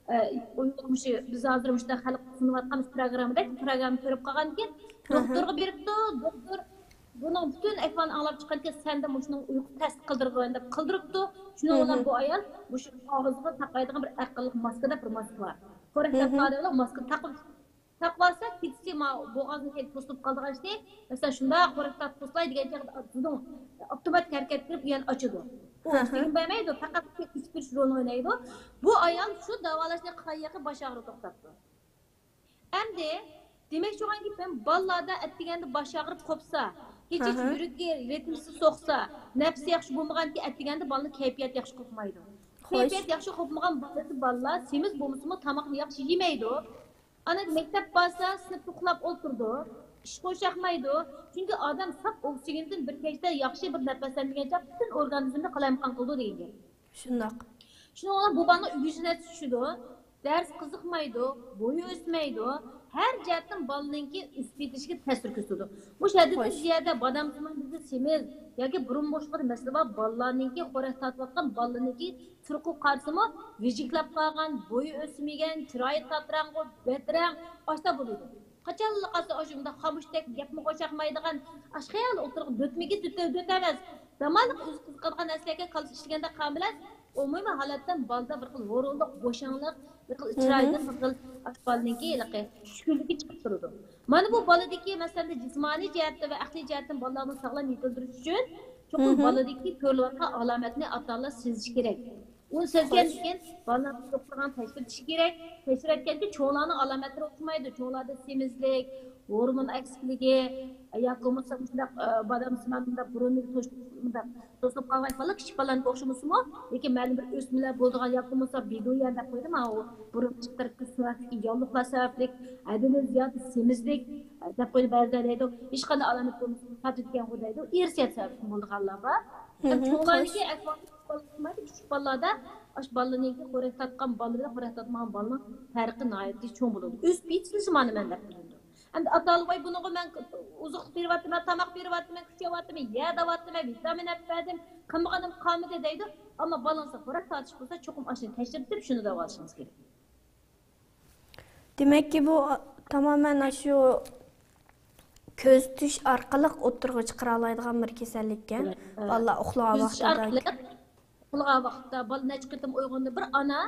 ئە، ئۇيغۇر مۇشۇ بىز ھازىر مۇشۇنداق خەلق سۇنۇۋاتقان مۇشۇ پروگراممىدەك پروگرامما كۆرۈپ قالغاندىكىن، دوختۇرغا بېرىپتۇ، دوختۇر بۇنىڭ پۈتۈن ئەھۋالىنى ئاڭلاپ چىققاندىكىن، سەندە مۇشۇنىڭ ئۇيقۇ تەستە قىلدۇرغىن دەپ قىلدۇرۇپتۇ. شۇنىڭ بىلەن بۇ ئايال مۇشۇ ئاغزىغا تاقايدىغان بىر ئەقىللىق ماسكا دەپ بىر ماسكا بار. خورەك تارتقان ئادەملەر ماسكا تاقىپ، تاقىۋالسا، كېچىسى ما بوغازنى كەينى توسۇلۇپ قالىدىغان ئىشنى، مەسىلەن، شۇنداق خورەك تارتىپ توسۇلاي دېگەن چاغدا، زۇدۇڭ ئاپتوماتىك ھەرىكەت قىلىپ، يەنە ئاچىدۇ. ئۇ ئوكسىگېن بەرمەيدۇ، پەقەت ئىچ بېرىش رولىنى ئوينايدۇ. بۇ ئايال شۇ داۋالاشنى قىلغان يېقى باش ئاغرىقى توختاپتۇ. ئەمدى دېمەكچى بولغان گېپىم، بالىلاردا ئەتىگەندە باش ئاغرىپ قوپسا، كېچىچە يۈرىكى رىتمىسى سوقسا، نەپسى ياخشى بولمىغانكى، ئەتىگەندە بالىنىڭ كەيپىياتى ياخشى قوپمايدۇ. كەيپىيات ياخشى قوپمىغان بالىدا بالىلار سېمىز بولمىسىمۇ، تاماقنى ياخشى يېمەيدۇ. ئانا مەكتەپ بارسا، سىنىپتا ئۇخلاپ ئولتۇرىدۇ، ئىشقا ئوخشاشمايدۇ. چۈنكى ئادەم ساپ ئوكسىگېندىن بىر كەچتە ياخشى بىر نەپەسلەنمىگەن چاغ پۈتۈن ئورگانىزمنى قالايمىقان قىلىدۇ دېگەن گەپ. شۇنداق. شۇنىڭ بىلەن بۇ بالىنىڭ ئۆگىنىش نەرسىسى چۈشىدۇ، دەرس قىزىقمايدۇ، بويى ئۆسمەيدۇ، ھەر جەھەتتىن بالىنىڭكى ئۆسۈپ يېتىلىشىگە تەسىر كۆرسىتىدۇ. مۇشۇ ھەددىدىن زىيادە بادام سىمان بىزدە سېمىز ياكى بۇرۇن بوشلۇقىدا مەسىلە بار بالىلارنىڭكى، خورەك تارتىۋاتقان بالىلارنىڭكى تۇرقىغا قارىسىمۇ، ۋىجىكلاپ قالغان، بويى ئۆسمىگەن، چىرايى تاتىراڭغۇ، بەترەڭ، ئاشتا بولىدۇ. قاچانلا قالسا ئاشۇ مۇنداق خامۇشتەك گەپمۇ قوشاقمايدىغان، ئاش خىيال ئولتۇرغان دۆتمىگە دۆت ئەمەس. زامانلىق ئۆزى قىزىقىدىغان نەرسىلەرگە كاللىسى ئىشلىگەندە قالمىلەس، ئومۇمىي ھالەتتە بالىدا بىر خىل ھۇرۇنلۇق، بوشاڭلىق، بىر خىل چىرايدىن بىر خىل ئاش بالىنىڭكى ھېلىقى چۈشكۈنلۈكى چىقىپ تۇرىدۇ. مانا بۇ بالىدىكى، مەسىلەن، جىسمانىي جەھەتتە ۋە ئەقلىي جەھەتتىن بالىلارنى ساغلام يېتىلدۈرۈش ئۈچۈن چوقۇم بالىدىكى كۆرۈلۈۋاتقان ئالامەتنى ئاتا-ئانىلار سېزىشى كېرەك. ئۇنى سەزگەندىن كېيىن بالىلارنى دوختۇرغا تەكشۈرتۈشى كېرەك. تەكشۈرتكەندىن كېيىن چوڭلارنىڭ ئالامەتلىرى ئوخشىمايدۇ. چوڭلاردا سېمىزلىك، ھورمون ئەكسىكلىكى ياكى بولمىسا مۇشۇنداق، ئە، بادام سىمان مۇنداق بۇرۇنى توش-، مۇنداق توسۇپ قالغان بالىلار كىچىك بالىلارنىڭكى ئوخشىمىسىمۇ، لېكىن مەلۇم بىر ئۆسمىلەر بولىدىغان ياكى بولمىسا بېدۇيەن دەپ قويدۇم، ھە، ئۇ بۇرۇن ئىچكى تەرەپتىكى سۈرەتتىكى ياللۇقلار سەۋەبلىك ھەددىدىن زىيادە سېمىزلىك، ئە، دەپ قويدى بەزىلەر دەيدۇ. ھېچقانداق ئالامەت بولمىسا، تارتىدىكەنغۇ دەيدۇ. ئىرسىيەت سەۋەبلىك بولىدىغانلار بار. ھەم چوڭلارنىڭكى ئەھۋالى كىچىك بالىلاردا ئاش بالىلارنىڭكى خورەك تارتقان بالىلار بىلەن خورەك تارتمىغان بالىنىڭ پەرقى ناھايىتى چوڭ بولىدۇ. ئۆسۈپ يېتىشىنى مانا مەن دەپ بىلىندۇ. ئەمدى ئاتا-ئانا ۋاي بۇنىڭغا مەن ئۇزۇقلۇق بېرىۋاتىمەن، تاماق بېرىۋاتىمەن، كۈچ ئېلىۋاتىمەن، يەر دەۋاتىمەن، ۋىتامىن ئەپ بەردىم، قىلمىغىنىم قالمىدى دەيدۇ. ئەمما بالىڭىزدا خورەك تارتىش بولسا چوقۇم ئاشۇنى تەكشۈرتۈپ شۇنى دەۋالىشىڭىز كېرەك. دېمەككى، بۇ تامامەن ئاشۇ كۆزىتىش ئارقىلىق ئوتتۇرىغا چىقىرالايدىغان بىر كېسەللىككەن. بالىلار ئۇخلىغان كۆزىتىش ۋاقتىدا. ئارقىلىق ئۇخلىغان ۋاقىتتا بالا نەچچە قېتىم ئويغىنىدۇ. بىر ئانا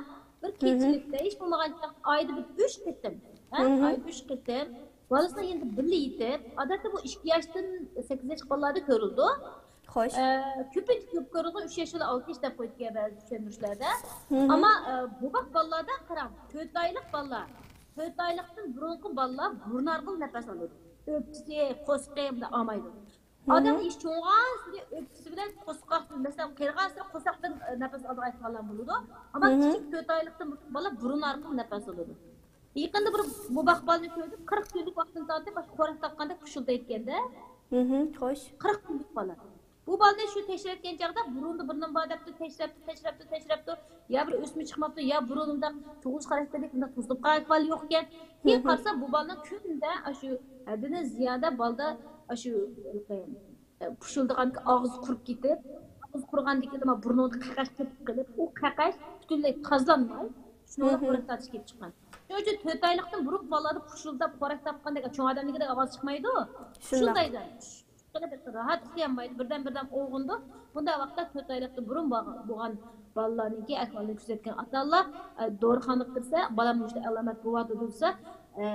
بىر كېچىلىكتە ھېچ بولمىغاندا ئايدا بىر ئۈچ قېتىم، ھە، ئايدا ئۈچ قېتىم بالىسىنىڭ يېنىدا بىللە يېتىپ، ئادەتتە بۇ ئىككى ياشتىن سەككىز ياشقا بالىلاردا كۆرۈلىدۇ. خوش. ئە، كۆپىنچە كۆپ كۆرۈلىدۇ، ئۈچ ياش ۋە ئالتە ياش دەپ قويىدىكەن بەزى چۈشەندۈرۈشلەردە. ئەمما، ئە، بوۋاق بالىلاردا قاراڭ، تۆت ئايلىق بالىلار، تۆت ئايلىقتىن بۇرۇنقى بالىلار بۇرۇن ئارقىلىق نەپەس ئالىدۇ. ئۆپكىسى، قورسىقى بۇنداق ئالمايدۇ. ئادەم يېشى چوڭىغانسېرى ئۆپكىسى بىلەن قورساق، مەسىلەن، قېرىغانسېرى قورساقتىن، ئە، نەپەس ئالىدىغان ئەھۋاللار بولىدۇ. ئەمما كىچىك تۆت ئايلىقتىن بۇرۇن بالا بۇرۇن ئارقىلىق نەپەس ئالىدۇ. يېقىندا بىر بوۋاق بالىنى كۆردۈم، قىرىق كۈنلۈك ۋاقىتتىن تارتىپ ئاشۇ خورەك تارتقاندەك پۇشۇلدايدىكەن-دە. خوش. قىرىق كۈنلۈك بالا. بۇ بالىنى شۇ تەكشۈرۈۋەتكەن چاغدا بۇرنىدا بىر نېمە بار دەپتۇ، تەكشۈرەپتۇ، تەكشۈرەپتۇ، تەكشۈرەپتۇ. يا بىر ئۆسمە چىقماپتۇ، يا بۇرۇن مۇنداق تۇغۇلۇش خاراكتېرلىك مۇنداق توسۇلۇپ قالغان ئەھۋال يوقكەن. كېيىن قارىسا، بۇ بالىنىڭ كۈندە ئاشۇ ھەددىدىن زىيادە بالىدا ئاشۇ پۇشۇلدىغان ئاغزى قۇرۇپ كېتىپ، ئاغزى قۇرۇغاندىن كېيىن بۇرنىدا قەقەش قېتىپ قېلىپ، ئۇ قەقەش پۈتۈنلەي تازىلانماي، شۇنىڭ بىلەن خورەك تارتىش كېلىپ چىققان. شۇنىڭ ئۈچۈن تۆت ئايلىقتىن بۇرۇن بالىلاردا پۇشۇلداپ خورەك تارتقاندەك، چوڭ ئادەمدىكىدەك ئاۋاز چىقمايدۇ. پۇشۇلدايدۇ. راھەت ئۇخلىيالمايدۇ، بىردەم-بىردەم ئويغىنىدۇ. بۇنداق ۋاقىتتا تۆت ئايلىقتىن بۇرۇن بولغان بالىلارنىڭكى ئەھۋالىنى كۆزەتكەن ئاتا-ئانىلار، ئە، دورىخانىغا كىرسە، بالام مۇشۇنداق ئالامەت بولۇۋاتىدۇ دېسە، ئە،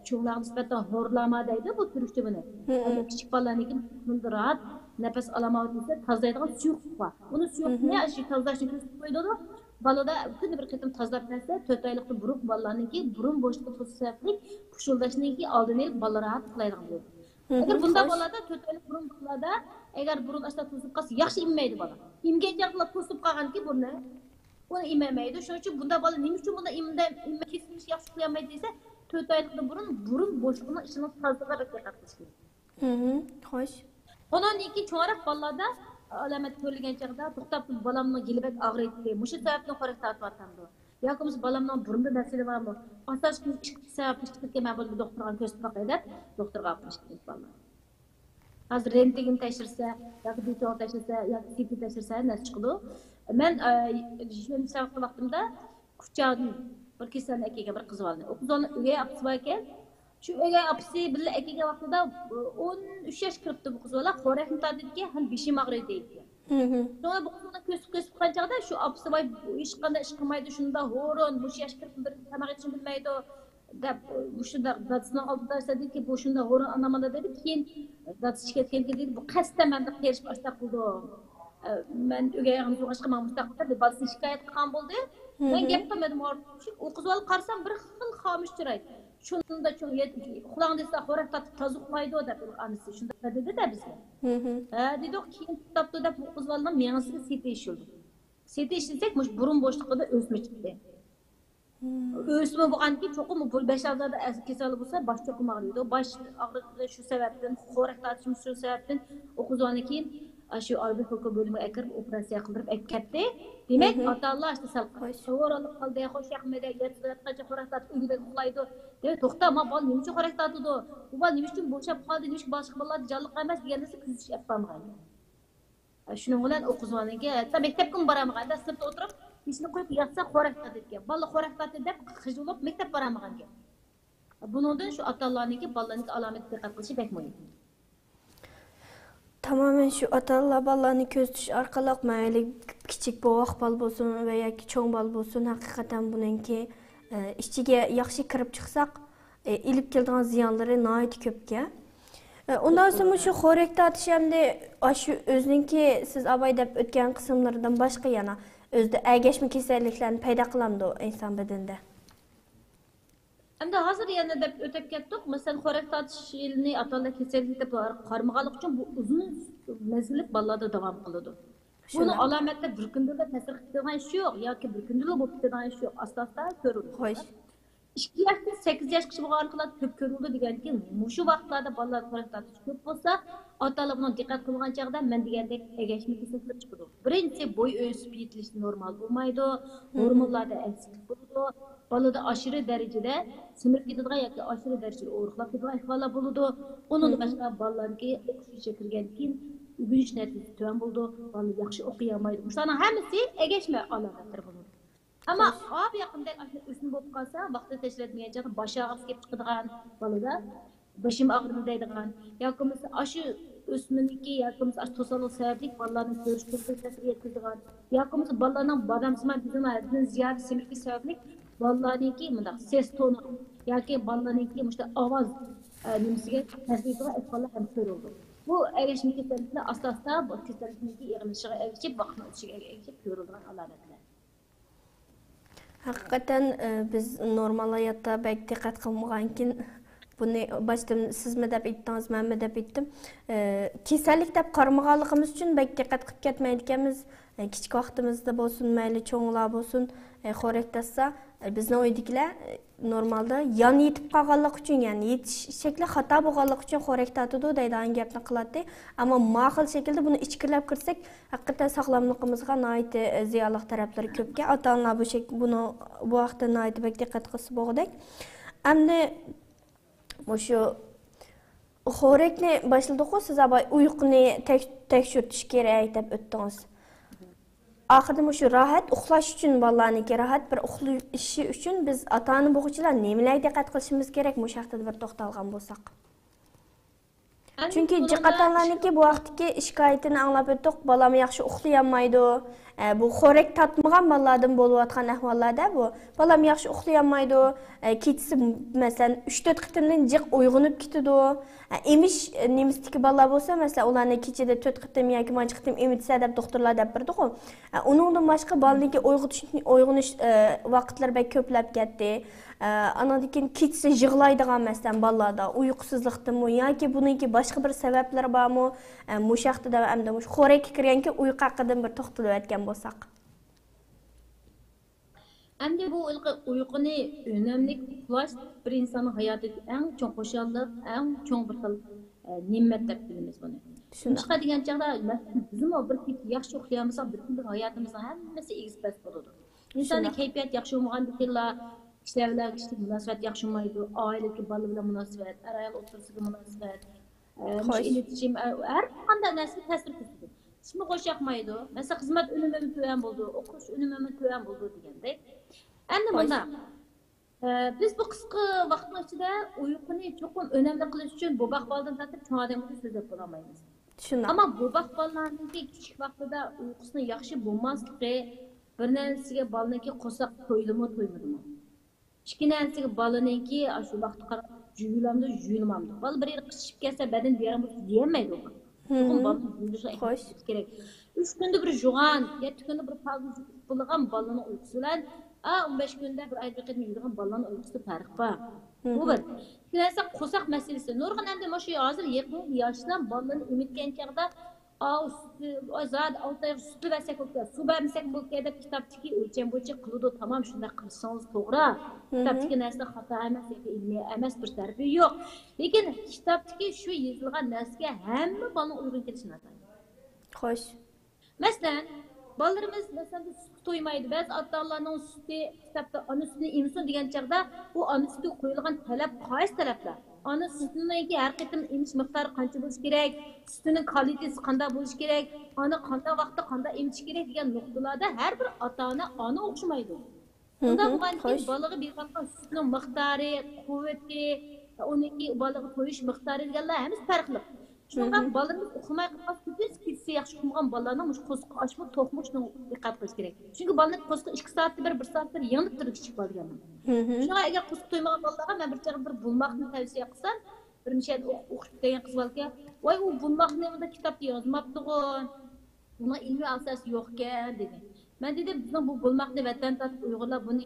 چوڭلارغا نىسبەتەن ھورلاما دەيدۇ، بۇ تۈركچە بۇنى. ئەمما كىچىك بالىلارنىڭكى بۇندا راھەت نەپەس ئالالمايۋاتىدۇ دېسە، تازىلايدىغان سۇيۇقلۇق بار. ئۇنى سۇيۇقلۇقنى ئاشۇ تازىلاشنى كۆرسىتىپ قويىدۇ. بالىدا كۈندە بىر قېتىم تازىلاپ بەرسە، تۆت ئايلىقتىن بۇرۇن بالىلارنىڭكى بۇرۇن بوشلۇقى توسۇش سەۋەبلىك پۇشۇلداشنىڭكى ئالدىنى ئېلىپ، بالىلار راھەت ئۇخلايدىغان بولىدۇ. ئەگەر بۇنداق بالىلاردا تۆت ئايلىق بۇرۇن بالىلاردا ئەگەر بۇرۇن ئاشتا توسۇلۇپ قالسا، ياخشى ئىممەيدۇ بالا. ئىمگەن چاغدىلا توسۇلۇپ قالغاندىكىن بۇرنى، ئۇنى ئىمەلمەيدۇ. شۇنىڭ ئۈچۈن بۇنداق بالا نېمە ئۈچۈن بۇنداق ئىمدە-، ئىممە-، كېسىلىشى ياخشى ئۇخلىيالمايدۇ دېسە، تۆت ئايلىقتىن بۇرۇن بۇرۇن بوشلۇقىنىڭ ئىچىنىڭ تازىلىقىغا بەك دىققەت قىلىش كېرەك. خوش. ئۇنىڭدىن كېيىن چوڭراق بالىلاردا ئالامەت كۆرۈلگەن چاغدا، توختاپ، بالامنىڭ گېلى بەك ئاغرىيتتى، مۇشۇ سەۋەبتىن خورەك تارتىۋاتامدۇ ياكى بولمىسا بالامنىڭ بۇرنىدا مەسىلە بارمۇ؟ ئاساسلىقى ئىككى سەۋەبلىك چىقىدىكەن، مەن بۇنى بىر دوختۇرغا كۆرسىتىپ باقاي دەپ دوختۇرغا ئاپىرىش كېرەك بالىلار. ھازىر رېنتگېن تەكشۈرسە ياكى بىتوغ تەكشۈرسە ياكى سىتى تەكشۈرسە نەرسە چىقىدۇ. مەن، ئە، شۇ ۋاقىتتا ۋاقتىمدا كۇچادىن بىر كېسەلنى ئەكەلگەن بىر قىز بالىنى. ئۇ قىز بالىنىڭ ئۆگەي ئاپىسى بار ئىكەن. شۇ ئۆگەي ئاپىسى بىللە ئەكەلگەن ۋاقتىدا ئون ئۈچ ياش كىرىپتۇ بۇ قىز بالا. خورەكنى تارتىدىكەن، ھەم بېشىم ئاغرىيدۇ دەيدىكەن. شۇڭا بۇ قىز بالىنى كۆرسىتىپ، كۆرسىتىپ قالغان چاغدا شۇ ئاپىسى ۋاي بۇ ھېچقانداق ئىش قىلمايدۇ، شۇنداق ھورۇن، مۇشۇ ياش كىرىپ بىر تاماق يېتىشنى بىلمەيدۇ دەپ، مۇشۇنداق دادىسىنىڭ ئالدىدا دېدىكى، بۇ شۇنداق ھورۇن ئانام ئانا دېدى. كېيىن دادىسى شىكايەت كەلگەن دېدى، بۇ قەستەن مەندىن قېرىشىپ ئاشۇنداق قىلىدۇ. ئە، مەن ئۆگەي ئاغام بولغاچقا ماڭا مۇشۇنداق قىلدى دەپ بالىسىنى شىكايەت قىلغان بولدى. مەن گەپ قىلمىدىم. ئۇ قىز بالا قارىسام بىر خىل خامۇش چىراي. شۇنداق چوڭ يەت-، ئۇخلاڭ دېسە خورەك تارتىپ تازا ئۇخلايدۇ دەپ ئانىسى شۇنداق دېدى-دە بىزگە. ھە دېدۇق، كېيىن توختاپتۇ دەپ بۇ قىز بالىنىڭ مېڭىسىگە سىتى ئىشلىدۇق. سىتى ئىشلىسەك مۇشۇ بۇرۇن بوشلۇقىدا ئۆسمە چىقتى. ئۆسمە بولغاندىكىن چوقۇم بۇ بەش ئەزادا كېسەل بولسا، باش چوقۇم ئاغرىيدۇ. باش ئاغرىقى شۇ سەۋەبتىن، خورەك تارتىشمۇ شۇ سەۋەبتىن، ئوقۇزغاندىن كېيىن شۇ ئاربىك ئوكۇل بۆلۈمىگە ئەكىرىپ، ئوپېراتسىيە قىلدۇرۇپ ئەكەتتى. دېمەك، ئاتا-ئانىلار ئىشتە سەل سورۇنلۇق قالدى، خوش ياقمىدى، ياتقانچە خورەك تارتىپ، ئۆيدە ئۇخلايدۇ. دېمەك، توختا، ما بالا نېمە ئۈچۈن خورەك تارتىدۇ؟ بۇ بالا نېمە ئۈچۈن بوشاپ قالدى؟ نېمە ئۈچۈن باشقا بالىلار جانلىق ئەمەس؟ دېگەن نەرسە كۆزىتىش ئەپ بارمىغان. شۇنىڭ بىلەن ئوقۇزغاندىن كېيىن ھەتتا مەكتەپكىمۇ بارالمىغان، ھەتتا سىرتتا ئولتۇرۇپ، پېشىنى قويۇپ ياتسا خورەك تارتىدىكەن. بالا خورەك تارتتى دەپ خىجىل بولۇپ مەكتەپ بارالمىغان گەپ. بۇنىڭدىن شۇ ئاتا-ئانىلارنىڭكى بالىلارنىڭكى ئالامەتكە دىققەت قىلىشى بەك مۇھىم. تامامەن شۇ ئاتا-ئانىلار بالىلارنى كۆزىتىش ئارقىلىق، مەيلى كىچىك بوۋاق بالا بولسۇن ۋە ياكى چوڭ بالا بولسۇن، ھەقىقەتەن بۇنىڭكى ئىچىگە ياخشى كىرىپ چىقساق، ئېلىپ كېلىدىغان زىيانلىرى ناھايىتى كۆپكەن. ئۇنداق بولسىمۇ شۇ خورەك تارتىش ئەمدى ئاشۇ ئۆزىنىڭكى سىز ئاۋاي دەپ ئۆتكەن قىسىملىرىدىن باشقا يەنە ئۆزىدە ئەگەشمە كېسەللىكلەرنى پەيدا قىلامدۇ ئىنسان بەدىنىدە؟ ئەمدى ھازىر يەنە دەپ ئۆتۈپ كەتتۇق. مەسىلەن، خورەك تارتىش يىلىنى ئاتا-ئانىلار كېسەللىك دەپ قارىمىغانلىقى ئۈچۈن بۇ ئۇزۇن مەزگىللىك بالىلاردا داۋام قىلىدۇ. بۇنىڭ ئالامەتلىرى بىر كۈندىلا تەسىر قىلىدىغان ئىش يوق ياكى بىر كۈندىلا بولۇپ كېتىدىغان ئىش يوق. ئاستا-ئاستا كۆرۈلىدۇ. خوش. ئىككى ياشتىن سەككىز ياشقىچە بولغان ئارقىلار كۆپ كۆرۈلىدۇ دېگەندىكىن، مۇشۇ ۋاقىتلاردا بالىلار خورەك تارتىش كۆپ بولسا، ئاتا-ئانىلار بۇنىڭغا دىققەت قىلمىغان چاغدا مەن دېگەندەك ئەگەشمە كېسەللىك چىقىدۇ. بىرىنچىسى، بوي ئۆسۈپ يېتىلىشى نورمال بولمايدۇ، ھورمونلاردا ئەكسىكلىك بولىدۇ، بالىدا ئاشۇرۇ دەرىجىدە سىمىرىپ كېتىدىغان ياكى ئاشۇرۇ دەرىجىدە ئورۇقلاپ كېتىدىغان ئەھۋاللار بولىدۇ. ئۇنىڭدىن باشقا بالىلارنىڭكى ئوقۇش يېشىغا كىرگەندىن كېيىن ئۆگىنىش نەتىجىسى تۆۋەن بولىدۇ، بالىلار ياخشى ئوقۇيالمايدۇ. مۇشۇلارنىڭ ھەممىسى ئەگەشمە ئالامەتلىرى بولىدۇ. ئەمما ئاۋۇ يېقىندەك ئاشۇ ئۆسمە بولۇپ قالسا، ۋاقتىدا تەشرەتمىگەن چاغدا باش ئاغرىسى كېلىپ چىقىدىغان بالىدا، بېشىم ئاغرىدى دەيدىغان ياكى بولمىسا ئاشۇ ئۆسمىنىڭكى ياكى بولمىسا ئاشۇ توسالغۇ سەۋەبلىك بالىلارنىڭ كۆرۈش قۇۋۋىتىگە تەسىر يەتكۈزىدىغان ياكى بولمىسا بالىلارنىڭ بادامسىمان تىزىمى ھەددىدىن زىيادە سېمىرىشى سەۋەبلىك بالىلارنىڭكى مۇنداق سېس تونى ياكى بالىلارنىڭكى مۇشۇنداق ئاۋاز نېمىسىگە تەسىر يېتىدىغان ئەھۋاللار ھەم كۆرۈلىدۇ. بۇ ئەگەشمە كېسەللىكلەر ئاستا ئاستا بۇ كېسەللىكنىڭكى ئېغىرلىشىشىغا ئەگىشىپ، ۋاقىتنىڭ ئۆتۈشىگە ئەگىشىپ كۆرۈلىدىغان ئالامەتلەر. ھەقىقەتەن بىز نورمال ھاياتتا بەك دىققەت قىلمىغانكىن، بۇنى باشتىن سىزمۇ دەپ ئېيتتىڭىز، مەنمۇ دەپ ئېيتتىم. كېسەللىك دەپ قارىمىغانلىقىمىز ئۈچۈن بەك دىققەت قىلىپ كەتمەيدىكەنمىز. كىچىك ۋاقتىمىزدا بولسۇن، مەيلى چوڭلار بولسۇن، خورەك تارتسا، بىزنىڭ ئۆيدىكىلەر نورمالدا يان يېتىپ قالغانلىقى ئۈچۈن، يەنى يېتىش شەكلى خاتا بولغانلىقى ئۈچۈن خورەك تارتىدۇ دەيدىغان گەپنى قىلاتتى. ئەمما ما خىل شەكىلدە بۇنى ئىچكىرىلەپ كىرسەك، ھەقىقەتەن ساغلاملىقىمىزغا ناھايىتى زىيانلىق تەرەپلىرى كۆپكەن. ئاتا-ئانىلار بۇ شەك-، بۇنى، بۇ ھەقتە ناھايىتى بەك دىققەت قىلسا بولغۇدەك. ئەمدى مۇشۇ خورەكنى باشلىدۇققۇ، سىز ئاۋاي ئۇيقۇنى تەك-، تەكشۈرتۈش كېرەك دەپ ئۆتتىڭىز. ئاخىرىدا مۇشۇ راھەت ئۇخلاش ئۈچۈن، بالىلارنىڭكى راھەت بىر ئۇخلىشى ئۈچۈن بىز ئاتا-ئانا بولغۇچىلار نېمىلەرگە دىققەت قىلىشىمىز كېرەك؟ مۇشۇ ھەقتە بىر توختالغان بولساق. چۈنكى جىق ئاتا-ئانىلارنىڭكى بۇ ۋاقىتتىكى شىكايىتىنى ئاڭلاپ ئۆتتۇق، بالام ياخشى ئۇخلىيالمايدۇ. ئە، بۇ خورەك تارتمىغان بالىلاردىن بولۇۋاتقان ئەھۋاللار-دە بۇ. بالام ياخشى ئۇخلىيالمايدۇ. ئە، كېچىسى، مەسىلەن، ئۈچ تۆت قېتىمدىن جىق ئويغىنىپ كېتىدۇ. ئە، ئېمىش، ئە، نېمىسىدىكى بالىلار بولسا، مەسىلەن، ئۇلارنى كېچىدە تۆت قېتىم ياكى مانچە قېتىم ئېمىتسە دەپ دوختۇرلار دەپ بېرىدىغۇ. ئە، ئۇنىڭدىن باشقا بالىنىڭكى ئويغىتىش، ئويغىنىش، ئە، ۋاقىتلىرى بەك كۆپلەپ كەتتى. ئە، ئانىڭدىن كېيىن كېچىسى يىغلايدىغان، مەسىلەن، بالىلاردا ئۇيقۇسىزلىقتىنمۇ ياكى بۇنىڭكى باشقا بىر سەۋەبلىرى بارمۇ؟ ئە، مۇشۇ ھەقتە دەۋا ئەمدى مۇشۇ خورەككە كىرگەنكى ئۇيقۇ ھەققىدىن بىر توختىلىۋەتكەن بولساق. ئەمدى بۇ ھېلىقى ئۇيقۇنى ئۈنۈملۈك ئۇخلاش بىر ئىنساننىڭ ھاياتىدىكى ئەڭ چوڭ خۇشاللىق، ئەڭ چوڭ بىر خىل، ئە، نېمەت دەپ بىلىمىز بۇنى. شۇنداق. نېمىشقا دېگەن چاغدا، مەسىلەن، بىزمۇ بىر كېچە ياخشى ئۇخلىيالمىساق، بىر كۈنلۈك ھاياتىمىزنىڭ ھەممىسى ئېگىز پەس بولىدۇ. ئىنساننىڭ كەيپىياتى ياخشى بولمىغاندىكىنلا، كىشىلەر بىلەن كىشىلىك مۇناسىۋەت ياخشى بولمايدۇ، ئائىلىدىكى بالىلار بىلەن مۇناسىۋەت، ئەر-ئايال ئوتتۇرىسىدىكى مۇناسىۋەت، ئە، مۇشۇ ئىلىتىشىم، ئە، ھەر قانداق نەرسىگە تەسىر كۆرسىتىدۇ. ئىشمۇ خوش ياقمايدۇ. مەسىلەن، خىزمەت ئۈنۈمىمۇ تۆۋەن بولىدۇ، ئوقۇش ئۈنۈمىمۇ تۆۋەن بولىدۇ دېگەندەك. ئەمدى مۇنداق، ئە، بىز بۇ قىسقا ۋاقىتنىڭ ئىچىدە ئۇيقۇنى چوقۇم ئۈنۈملۈك قىلىش ئۈچۈن بوۋاق بالىدىن تارتىپ چوڭ ئادەمگىچە سۆزلەپ بولالمايمىز. شۇنداق. ئەمما بوۋاق بالىلارنىڭكى كىچىك ۋاقتىدا ئۇيقۇسىنىڭ ياخشى بولماسلىقى بىر نەرسىگە بالىنىڭكى قورساق تويدىمۇ، تويمىدىمۇ؟ ئىككى نەرسىگە بالىنىڭكى ئاشۇ ۋاقىتقا قاراپ جۇيۇلامدۇ، جۇيۇلمامدۇ؟ بالا بىر يەرگە قىچىشىپ كەتسە، بەدىنى بىئارام بولسا دېيەلمەيدۇ. چوقۇم بالىنى جۇيۇلۇشىغا ئەھمىيەت بېرىش كېرەك. ئۈچ كۈندە بىر يۇغان، يەتتە كۈندە بىر پاكىز يۇيۇپ بولىدىغان بالىنىڭ ئۇيقۇسى بىلەن، ئا، ئون بەش كۈندە بىر ئايدا بىر قېتىم يۇيىدىغان بالىنىڭ ئۇيقۇسىدا پەرق بار. بۇ بىر. ئىككىنچى نەرسە، قورساق مەسىلىسى. نۇرغۇن ئەمدى مۇشۇ ھازىر يېقىن ياشلار بالىلىرىنى ئېمىتكەن چاغدا ئاۋۇ سۈتى، ئۇ زادى ئالتە ئايغا سۈتلا بەرسەك بولىدىكەن، سۇ بەرمىسەك بولىدىكەن دەپ كىتابتىكى ئۆلچەم بويىچە قىلىدۇ. تامام شۇنداق قىلسىڭىز توغرا. كىتابتىكى نەرسە خاتا ئەمەس ياكى ئىلمىي ئەمەس، بىر تەرىپى يوق. لېكىن كىتابتىكى شۇ يېزىلغان نەرسىگە ھەممە بالىنىڭ ئۇيغۇن كېلىشى ناتايىن. خوش. مەسىلەن، بالىلىرىمىز مەسىلەن سۈتكە تويمايدۇ. بەزى ئاتا-ئانىلارنىڭ سۈتى كىتابتا ئانا سۈتىنى ئېمىسۇن دېگەن چاغدا، ئۇ ئانا سۈتىگە قويۇلغان تەلەپ قايسى تەلەپلەر؟ ئانا سۈتىنىڭكى ھەر قېتىم ئېمىش مىقدارى قانچە بولۇشى كېرەك؟ سۈتىنىڭ كالىتېسى قانداق بولۇشى كېرەك؟ ئانا قانداق ۋاقىتتا قانداق ئېمىتىش كېرەك دېگەن نۇقتىلاردا ھەر بىر ئاتا-ئانا ئانا ئوخشىمايدۇ. ئۇنداق بولغاندىكىن بالىغا بېرىلىدىغان سۈتنىڭ مىقدارى، قۇۋۋىتى، ئۇنىڭكى بالىغا تويۇش مىقدارى دېگەنلەر ھەممىسى پەرقلىق. شۇنىڭغا بالىمىز ئۇخلىماي قالغان كېچىسى ياخشى ئۇخلىمىغان بالىلارنىڭ مۇشۇ قورسىقى ئاچمۇ توقمۇ شۇنىڭغا دىققەت قىلىش كېرەك. چۈنكى بالىنىڭ قورسىقى ئىككى سائەتتە بىر، بىر سائەتتە بىر يېڭىلىپ تۇرىدۇ كىچىك بالا دېگەننىڭ. شۇڭا ئەگەر قورسىقى تويمىغان بالىلارغا مەن بىر چاغ بىر بۇلماقنى تەۋسىيە قىلسام، بىر مىشەدە ئوقۇپ كەلگەن قىز بالىكەن، ۋاي ئۇ بۇلماقنى مۇنداق كىتابتا يازماپتىغۇ. بۇنىڭ ئىلمىي ئاساسى يوقكەن دېدى. مەن دېدىم، بىزنىڭ بۇ بولماقنى ۋەتەن تارتىپ ئۇيغۇرلار بۇنى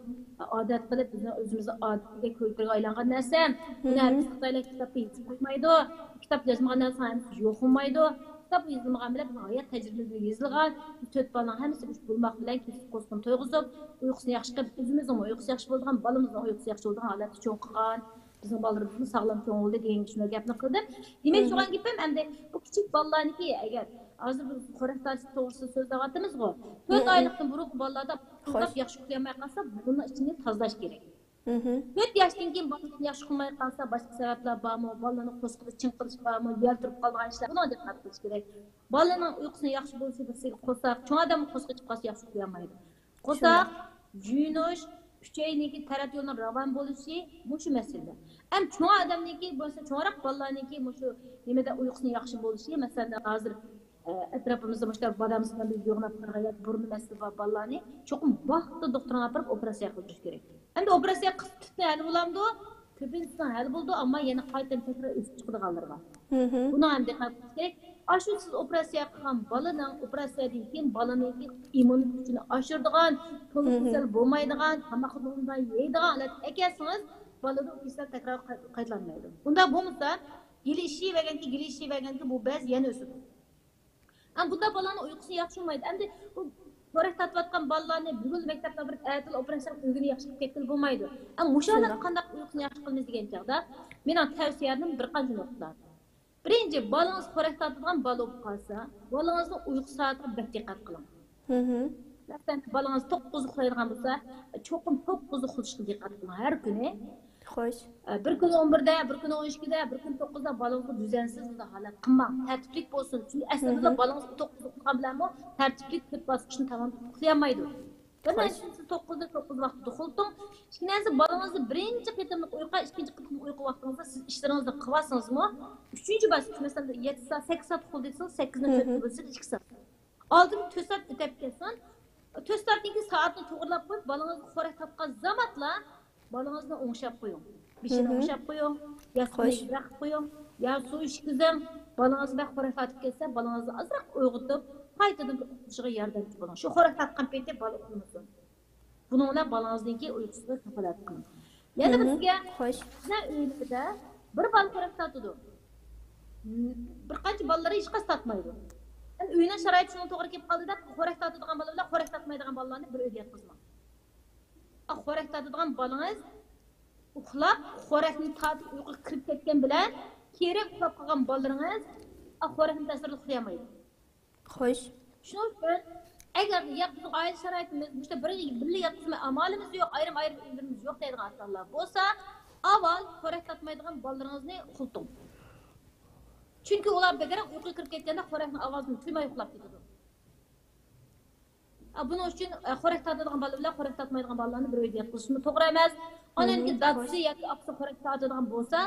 ئادەت قىلىپ، بىزنىڭ ئۆزىمىزنىڭ ئادىتىگە كۆركىرىگە ئايلانغان نەرسە. بۇنى ھەرگىز خىتايلار كىتابتا يېزىپ قويمايدۇ. كىتاب يازمىغان نەرسە ھەممىسى يوق بولمايدۇ. كىتاب يېزىلمىغان بىلەن بۇنىڭ ھايات تەجرىبىلىرى يېزىلغان. تۆت بالىنىڭ ھەممىسى مۇشۇ بولماق بىلەن كېسىپ قورسىقىنى تويغۇزۇپ، ئۇيقۇسىنى ياخشى قىلىپ، ئۆزىمىزنىڭمۇ ئۇيقۇسى ياخشى بولىدىغان، بالىمىزنىڭ ئۇيقۇسى ياخشى بولىدىغان ھالەتتە چوڭ قىلغان. بىزنىڭ بالىلىرىمىزمۇ ساغلام چوڭ بولدى دېگەن شۇنداق گەپنى قىلدىم. دېمەكچى بولغان گېپىم، ئەمدى بۇ كىچىك بالىلارنىڭكى ئەگەر ھازىر بىز خورەك تارتىش توغرىسىدا سۆزلەۋاتىمىزغۇ، تۆت ئايلىقتىن بۇرۇنقى بالىلاردا ئۇخلاپ ياخشى ئۇخلىيالماي قالسا، بۇرنىنىڭ ئىچىنى تازىلاش كېرەك. تۆت ياشتىن كېيىن بالىلار ياخشى ئۇخلىماي قالسا، باشقا سەۋەبلەر بارمۇ؟ بالىلارنىڭ قورسىقىدا چىڭقىلىش بارمۇ؟ يەل تۇرۇپ قالىدىغان ئىشلار، بۇنىڭغا دىققەت قىلىش كېرەك. بالىنىڭ ئۇيقۇسىنىڭ ياخشى بولۇشى بىر قورساق، چوڭ ئادەممۇ قورسىقى ئېچىپ قالسا ياخشى ئۇخلىيالمايدۇ. قورساق، يۇيۇنۇش، ئۈچەينىڭكى تەرەت يولىنىڭ راۋان بولۇشى، مۇشۇ مەسىلىلەر. ئەمما چوڭ ئادەمنىڭكى بولسا، چوڭراق بالىلارنىڭكى مۇشۇ نېمىدە ئۇيقۇسىنىڭ ياخشى بولۇشى، مەسىلەن، ھازىر ئەتراپىمىزدا مۇشۇنداق بادام سىمان بىز يوغىناپ قالغان ياكى بۇرنى مەسىلىسى بار بالىلارنى چوقۇم ۋاقتىدا دوختۇرغا ئاپىرىپ ئوپېراتسىيە قىلدۇرۇش كېرەك. ئەمدى ئوپېراتسىيە قىلسا تۈپتىن ھەل بولامدۇ؟ كۆپىنچىسىنىڭ ھەل بولىدۇ، ئەمما يەنە قايتىدىن تەكرار ئۆسۈپ چىقىدىغانلىرى بار. بۇنىڭ ھەم دىققەت قىلىش كېرەك. ئاشۇ سىز ئوپېراتسىيە قىلغان بالىنىڭ ئوپېراتسىيەدىن كېيىن بالىنىڭكى ئىممۇنىتېت كۈچىنى ئاشۇرىدىغان، تولا كېسەل بولمايدىغان، تاماقنى ئوبدان يەيدىغان ھالەتكە ئەكەلسىڭىز، بالىدا ئۇ كېسەل تەكرار قاي-، قايتىلانمايدۇ. ئۇنداق بولمىسا، يىلى ئىششىۋەرگەنكى، يىلى ئىششىۋەرگەنكى بۇ بەز يەنە ئۆسىدۇ. ئەمما بۇنداق بالىلارنىڭ ئۇيقۇسى ياخشى بولمايدۇ. ئەمدى بۇ خورەك تارتىۋاتقان بالىلارنى بۈگۈن مەكتەپتە بېرىپ، ئەتىلا ئوپېراتسىيە قىلىپ ئۆيگە ياخشى قىلىپ كەتكىلى بولمايدۇ. ئەمما مۇشۇ ھالەتتە قانداق ئۇيقۇسىنى ياخشى قىلىمىز دېگەن چاغدا، مېنىڭ تەۋسىيەم بىر قانچە نۇقتا. بىرىنچى، بالىڭىز خورەك تارتىدىغان بالا بولۇپ قالسا، بالىڭىزنىڭ ئۇيقۇ سائىتىگە بەك دىققەت قىلىڭ. مەسىلەن، بالىڭىز توققۇزدا ئۇخلايدىغان بولسا، چوقۇم توققۇزدا ئۇخلىشىغا دىققەت قىلىڭ ھەر كۈنى. خوش. بىر كۈنى ئون بىردە، بىر كۈنى ئون ئىككىدە، بىر كۈنى توققۇزدا بالىڭىزغا دۈزەنسىز بۇنداق ھالەت قىلماڭ. تەرتىپلىك بولسۇن. چۈنكى ئەسلىدىلا بالىڭىز توققۇزدا ئۇخلىغان بىلەنمۇ تەرتىپلىك تۆت باسقۇچنى تامام ئۇخلىيالمايدۇ. بىر نەرسىنى سىز توققۇزدا، توققۇز ۋاقتىدا ئۇخلىتىڭ. ئىككىنچىسى، بالىڭىزنى بىرىنچى قېتىملىق ئۇيقۇ، ئىككىنچى قېتىملىق ئۇيقۇ ۋاقتىڭىزدا سىز ئىشلىرىڭىزنى قىلىۋالسىڭىزمۇ، ئۈچىنچى باسقۇچ، مەسىلەن، يەتتە سائەت، سەككىز سائەت ئۇخلىدى دېسىڭىز، سەككىزدىن تۆتكە بۆلسىڭىز، ئىككى سائەت. ئالدىن تۆت سائەت ئۆتۈپ كەتسۇن. تۆت سائەتتىن كېيىن سائەتنى توغرىلاپ قويۇپ، بالىڭىزغا خورەك تارتقان زامانلا بالىڭىزنى ئوڭشاپ قويۇڭ. بېشىنى ئوڭشاپ قويۇڭ، ياستۇقنى يېرىرەك قويۇڭ، يا سۇ ئىچكۈزۈڭ. بالىڭىز بەك خورەك تارتىپ كەتسە، بالىڭىزنى ئازراق ئويغىتىپ، قايتىدىن ئۇخلىشىغا ياردەمچى بولۇڭ. شۇ خورەك تارتقان پېتى بالا ئۇخلىمىسۇن. بۇنىڭ بىلەن بالىڭىزنىڭكى ئۇيقۇسىغا كاپالەتلىك قىلىڭ. يەنە بىر سىزگە، سىلەر ئۆيلىرىدە بىر بالا خورەك تارتىدۇ. بىر قانچە بالىلىرى ھېچقايسى تارتمايدۇ. ئەمدى ئۆينىڭ شارائىتى شۇنىڭغا توغرا كېلىپ قالدى دەپ، خورەك تارتىدىغان بالا بىلەن خورەك تارتمايدىغان بالىلارنى بىر ئۆيدە ياتقۇزماڭ. ئا، خورەك تارتىدىغان بالىڭىز ئۇخلاپ، خورەكنى تارتىپ ئۇيقۇغا كىرىپ كەتكەن بىلەن، كېرەك ئۇخلاپ قالغان بالىلىرىڭىز، ئا، خورەكنىڭ تەسىرىدە ئۇخلىيالمايدۇ. خوش. شۇنىڭ ئۈچۈن، ئەگەر يا بىزنىڭ ئائىلە شارائىتىمىز مۇشۇنداق بىر بىللە ياتقۇزما ئامالىمىز يوق، ئايرىم-ئايرىم ئۆيلىرىمىز يوق دەيدىغان ئاتا-ئانىلار بولسا، ئاۋۋال خورەك تارتمايدىغان بالىلىرىڭىزنى ئۇخلىتىڭ. چۈنكى ئۇلار بەكرەك ئۇيقۇغا كىرىپ كەتكەندە خورەكنىڭ ئاۋازىنى تۇيماي ئۇخلاپ كېتىدۇ. ئا، بۇنىڭ ئۈچۈن، ئا، خورەك تارتىدىغان بالا بىلەن خورەك تارتمايدىغان بالىلارنى بىر ئۆيدە ياتقۇزۇشمۇ توغرا ئەمەس. ئاندىن كېيىن دادىسى ياكى ئاپىسى خورەك تارتىدىغان بولسا،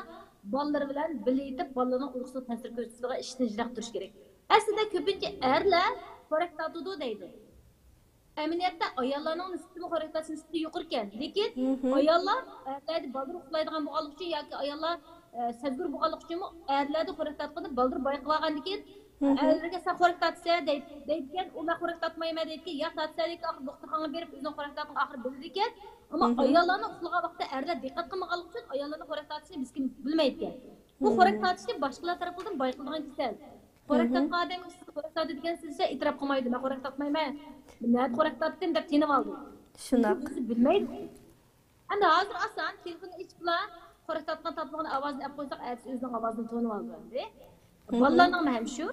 بالىلىرى بىلەن بىللە يېتىپ، بالىلىرىنىڭ ئۇيقۇسىغا تەسىر كۆرسىتىدىغان ئىشتىن يىراق تۇرۇش كېرەك. ئەسلىدە كۆپىنچە ئەرلەر خورەك تارتىدۇ دەيدۇ. ئەمەلىيەتتە ئاياللارنىڭ نىسبىتىمۇ خورەك تارتىش نىسبىتى يۇقىرىكەن. لېكىن ئاياللار ئەرلەردە بالىلىرى ئۇخلايدىغان بولغانلىقى ئۈچۈن ياكى ئاياللار، ئە، سەزگۈر بولغانلىقى ئۈچۈنمۇ ئەرلەردە خورەك تارتقاندا بالىلىرى بايقىۋالغاندىن كېيىن، ئەرلەرگە سەن خورەك تارتىسەن دەي-، دەيدىكەن، ئۇلار خورەك تارتمايمەن دەيدىكەن، يا تارتىسەن دەيدىكەن، ئاخىرى دوختۇرخانىغا بېرىپ ئۆزۈڭ خورەك تارتقىنىڭ ئاخىرى بىلىدىكەن. ئەمما ئاياللارنىڭ ئۇخلىغان ۋاقتىدا ئەرلەر دىققەت قىلمىغانلىقى ئۈچۈن ئاياللارنىڭ خورەك تارتىشىنى ھېچكىم بىلمەيدىكەن. بۇ خورەك تارتىشنى باشقىلار تەرىپىدىن بايقىلىدىغان كېسەل. خورەك تارتقان ئادەمگە سىز خورەك تارتىدىكەنسىز دېسە، ئېتىراپ قىلمايدۇ، مەن خورەك تارتمايمەن، نەدە خورەك تارتتىم دەپ تىنىۋالدى. شۇنداق. ئۆزى بىلمەيدۇ. ئەمدى ھازىر ئاسان تېلېفوننى ئېچىپلا خورەك تارتقان تارتمىغان ئاۋازىنى ئېلىپ قويساق، ئەتىسى ئۆزىنىڭ ئاۋازىنى تونۇۋالىدۇ ئەمدى. بالىلارنىڭمۇ ھەم شۇ.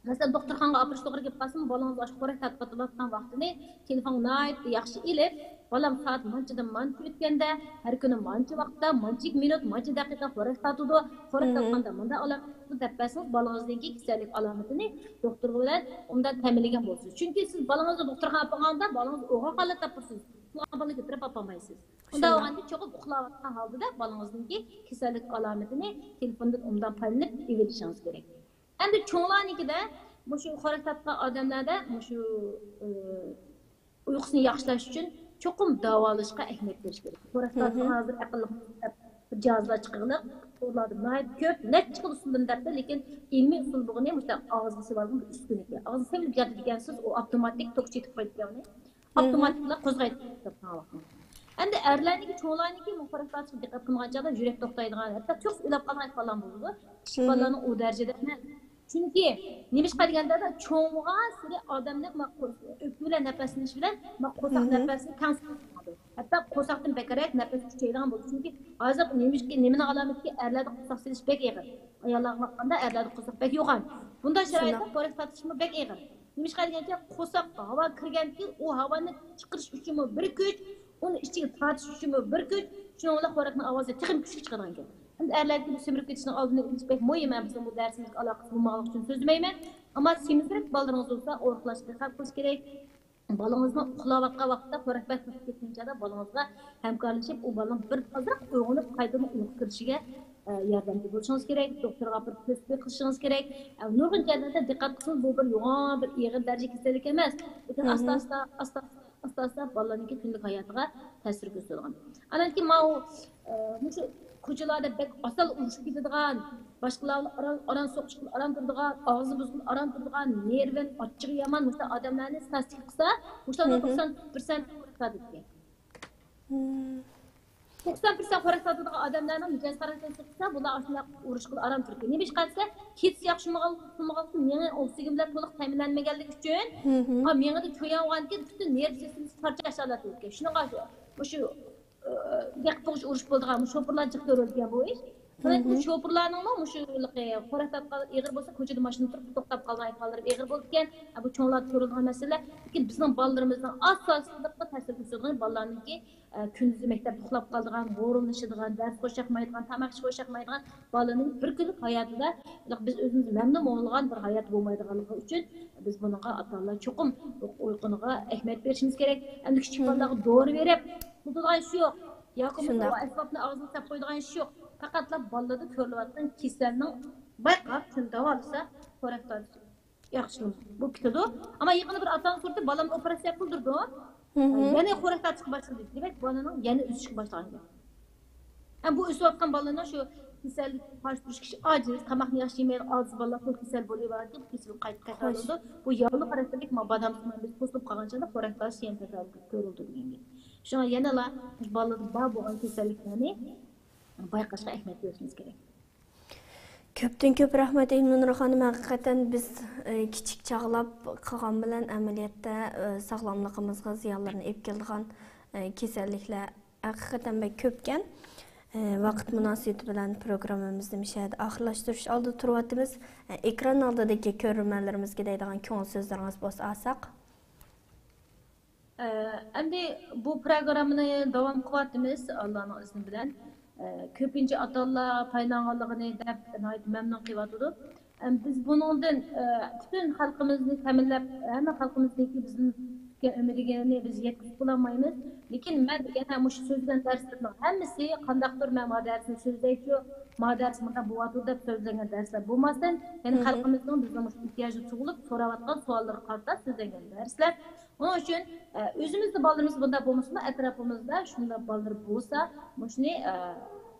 مەسىلەن، دوختۇرخانىغا ئاپىرىش توغرا كېلىپ قالسىمۇ، بالىڭىز ئاشۇ خورەك تارتىۋاتقان ۋاقتىنى تېلېفونغا ناھايىتى ياخشى ئېلىپ، بالام سائەت مانچىدىن مانچە ئۆتكەندە، ھەر كۈنى مانچە ۋاقىتتا، مانچە مىنۇت، مانچە دەقىقە خورەك تارتىدۇ، خورەك تارتقاندا مۇنداق ئالامەت بولىدۇ دەپ بەرسىڭىز، بالىڭىزنىڭكى كېسەللىك ئالامىتىنى دوختۇر بىلەن ئوبدان تەمىنلىگەن بولىسىز. چۈنكى سىز بالىڭىزنى دوختۇرخانىغا ئاپارغاندا، بالىڭىز ئوغرىق ھالەتتە تۇرسىز. شۇڭا بالىنى كۆتۈرۈپ ئاپالمايسىز. ئۇنداق بولغاندا چوقۇم ئۇخلاۋاتقان ھالدا بالىڭىزنىڭكى كېسەللىك ئالامىتىنى تېلېفوندىن ئوبدان پايدىلىنىپ ئېلىۋېلىشىڭىز كېرەك. ئەمدى چوڭلارنىڭكىدە مۇشۇ خورەك تارتقان ئادەملەردە مۇشۇ، ئى، ئۇيقۇسىنى ياخشىلاش ئۈچۈن چوقۇم داۋالىشقا ئەھمىيەت بېرىش كېرەك. خورەك تارتىدىغان ھازىر ئەقىللىق بىر جاھازلار چىققانلىق، ئۇلاردا ناھايىتى كۆپ، نەچچە خىل ئۇسۇلدىن دەپتۇ، لېكىن ئىلمىي ئۇسۇل بولغىنى مۇشۇنداق ئاغزىغا سېلىۋالغان بىر ئۈسكۈنىكەن. ئاغزىغا سېلىپ ياتىدىكەنسىز، ئۇ ئاپتوماتىك توك چېتىپ قويىدىكەن ئۇنى. ئاپتوماتىكلا قوزغايدۇ. ئەمدى ئەرلەرنىڭكى، چوڭلارنىڭكى مۇ خورەك تارتىشقا دىققەت قىلمىغان چاغدا يۈرەك توختايدىغان، ھەتتا تۇيۇقسىز ئۆلۈپ قالىدىغان ئەھۋاللارمۇ بولىدۇ. كىچىك بالىلارنىڭ ئۇ دەرىجىدە ئەمەس. چۈنكى نېمىشقا دېگەندە، چوڭ بولغانسېرى ئادەمنىڭ مانا قو-، ئۆپكە بىلەن نەپەسلىنىش بىلەن مانا قورساق نەپەسنى تەڭ سېلىدۇ. ھەتتا قورساقتىن بەكرەك نەپەس كۈچەيدىغان بولىدۇ. چۈنكى ھازىر نېمىشقا، نېمىنىڭ ئالامىتىكى ئەرلەردە قورساق سېلىش بەك ئېغىر. ئاياللارغا قارىغاندا ئەرلەردە قورساق بەك يوغان. بۇنداق شارائىتتا خورەك تارتىشمۇ بەك ئېغىر. نېمىشقا دېگەندە، قورساققا ھاۋا كىرگەندىن كېيىن ئۇ ھاۋانى چىقىرىش ئۈچۈنمۇ بىر كۈچ، ئۇنى ئىچىگە تارتىش ئۈچۈنمۇ بىر كۈچ، شۇنىڭ بىلەن خورەكنىڭ ئاۋازى تېخىمۇ كۈچلۈك چىقىدىغان گەپ. ئەمدى ئەرلەرگە بۇ سېمىرىپ كېتىشنىڭ ئالدىنى ئېلىش بەك مۇھىم، مەن بىزنىڭ بۇ دەرسىمىزگە ئالاقىسى بولمىغانلىقى ئۈچۈن سۆزلىمەيمەن. ئەمما سېمىزرەك بالىلىرىڭىز بولسا ئورۇقلاشقا دىققەت قىلىش كېرەك. بالىڭىزنىڭ ئۇخلاۋاتقان ۋاقتىدا خورەك بەك قىزىپ كەتكەن چاغدا بالىڭىزغا ھەمكارلىشىپ، ئۇ بالىنىڭ بىر ئازراق ئويغىنىپ قايتىدىن ئۇيقۇ كىرىشىگە، ئە، ياردەمچى بولۇشىڭىز كېرەك. دوختۇرغا ئاپىرىپ تۆسبە قىلىشىڭىز كېرەك. ئە، نۇرغۇن جەھەتلەردە دىققەت قىلسىڭىز، بۇ بىر يوغان، بىر ئېغىر دەرىجە كېسەللىك ئەمەس. لېكىن ئاستا-ئاستا، ئاستا-ئاستا، ئاستا-ئاستا بالىلارنىڭكى كۈندىلىك ھاياتىغا تەسىر كۆرسىتىدىغان. ئاندىن كېيىن ماۋۇ، ئە، مۇشۇ كوچىلاردا بەك ئاسان ئۇرۇشۇپ كېتىدىغان، باشقىلار بىلەن ئاران، ئاران سوقۇشقىلى ئاران تۇرىدىغان، ئاغزىنى بۇزغىلى ئاران تۇرىدىغان، نېرۋىنى ئاچچىقى يامان مۇشۇنداق ئادەملەرنى ستاتىستىكا قىلسا، مۇشۇلارنىڭ توقسان پىرسەنت خورەك تارتىدىكەن. توقسان پىرسەنت خورەك تارتىدىغان ئادەملەرنىڭ مىجەز خاراكتېرىنى سوقسا، بۇلار ئاشۇنداق ئۇرۇشقىلى ئاران تۇرىدىكەن. نېمىشقا دېسە، كېچىسى ياخشى ئۇخلىمىغانلىقى ئۈچۈن، مېڭە ئوكسىگېن بىلەن تولۇق تەمىنلەنمىگەنلىكى ئۈچۈن، مېڭىدە چويان بولغاندىكىن پۈتۈن نېرۋا سىستېمىسى چارچاش ھالەتتە ئىكەن. شۇنىڭغا مۇشۇ ئە، گەپ بوغۇش ئۇرۇش بولىدىغان، مۇشۇ شوپۇرلار جىق كۆرۈلىدىكەن بۇ ئىش. بۇ شوپۇرلارنىڭمۇ مۇشۇ خورەك تارتقان ئېغىر بولسا، كوچىدا ماشىنا تۇرۇپ توختاپ قالغان ئەھۋاللىرى ئېغىر بولىدىكەن. ئە، بۇ چوڭلاردا كۆرۈلىدىغان مەسىلە. لېكىن بىزنىڭ بالىلىرىمىزنىڭ ئاساسلىققا تەسىر كۆرسىتىدىغىنى بالىلارنىڭكى، ئە، كۈندۈزى مەكتەپتە ئۇخلاپ قالىدىغان، ھورۇنلىشىدىغان، دەرس خوشياقمايدىغان، تاماق ئىشقا خوشياقمايدىغان بالىنىڭ بىر كۈنلۈك ھاياتىدا بىز ئۆزىمىز مەمنۇن بولغان بىر ھايات بولمايدىغانلىقى ئۈچۈن بىز بۇنىڭغا ئاتا-ئانىلار چوقۇم ئۇيقۇنىغا ئەھمىيەت بېرىشىمىز كېرەك. ئەمدى كىچىك بالىلارغا دورا بېرىپ، قىلىدىغان ئىش يوق. ياكى بولمىسا ئەسۋابنى ئاغزىغا سەپ قويىدىغان ئىش يوق. پەقەتلا بالىلاردا كۆرۈلۈۋاتقان كېسەلنىڭ بايقاپ، شۇنى داۋالىسا، خورەك تارتىش ياخشى بولۇپ كېتىدۇ. ئەمما يېقىندا بىر ئاتا-ئانا سورىدى، بالامنى ئوپېراتسىيە قىلدۇردۇم. يەنە خورەك تارتىشقا باشلىدى. دېمەك، بالىنىڭ يەنە ئۆسۈشكە باشلىغان گەپ. ھەم بۇ ئۆسۈۋاتقان بالىلارنىڭ شۇ كېسەللىككە قارشى تۇرۇش كۈچى ئاجىز، تاماقنى ياخشى يېمەيدۇ، ئاجىز بالىلار خۇش كېسەل بولۇۋېرىدۇ، كېسەل قايتا تەكرارلىنىدۇ. بۇ ياللۇغ خاراكتېرلىك ما بادام سىمان بىز قوشۇلۇپ قالغان چاغدا خورەك تارتىش يەنە تەكرار كۆرۈلىدۇ دېگەن گەپ. شۇڭا يەنىلا مۇشۇ بالىلاردا بار بولغان كېسەللىكلەرنى بايقاشقا ئەھمىيەت بېرىشىمىز كېرەك. كۆپتىن كۆپ رەھمەت، ئىلمىنۇر خانىم. ھەقىقەتەن بىز، ئە، كىچىك چاغلاپ قالغان بىلەن ئەمەلىيەتتە، ئە، ساغلاملىقىمىزغا زىيانلارنى ئېلىپ كېلىدىغان، ئە، كېسەللىكلەر ھەقىقەتەن بەك كۆپكەن. ئە، ۋاقىت مۇناسىۋىتى بىلەن پروگراممىمىزنى مۇشۇ يەردە ئاخىرلاشتۇرۇش ئالدىدا تۇرۇۋاتىمىز. ئە، ئېكران ئالدىدىكى كۆرۈرمەنلىرىمىزگە دەيدىغان كۆڭۈل سۆزلىرىڭىز بولسا ئالساق. ئە، ئەمدى بۇ پروگراممىنى داۋام قىلىۋاتىمىز، ئاللانىڭ ئىزنى بىلەن. ئە، كۆپىنچە ئاتا-ئانىلار پايدىلانغانلىقىنى دەپ، ناھايىتى مەمنۇن قىلىۋاتىدۇ. ئەم، بىز بۇنىڭدىن، ئە، پۈتۈن خەلقىمىزنى تەمىنلەپ، ھەممە خەلقىمىزنىڭكى بىزدىن كۈتكەن ئۈمىدىگىنىنى بىز يەتكۈزۈپ بولالمايمىز. لېكىن مەن دېگەن مۇشۇ سۆزلىگەن دەرسلەرنىڭ ھەممىسى، قانداقتۇر مەن ما دەرسنى سۆزلەيچۇ، ما دەرس مۇنداق بولۇۋاتىدۇ دەپ سۆزلەنگەن دەرسلەر بولماستىن، يەنى خەلقىمىزنىڭ بىزنىڭ مۇشۇ ئېھتىياجى تۇغۇلۇپ سوراۋاتقان سوئاللىرىغا قارىتا سۆزلەنگەن دەرسلەر. ئۇنىڭ ئۈچۈن، ئە، ئۆزىمىزدە بالىلىرىمىز بۇنداق بولمىسىمۇ، ئەتراپىمىزدا شۇنداق بالىلار بولسا، مۇشۇنى، ئە،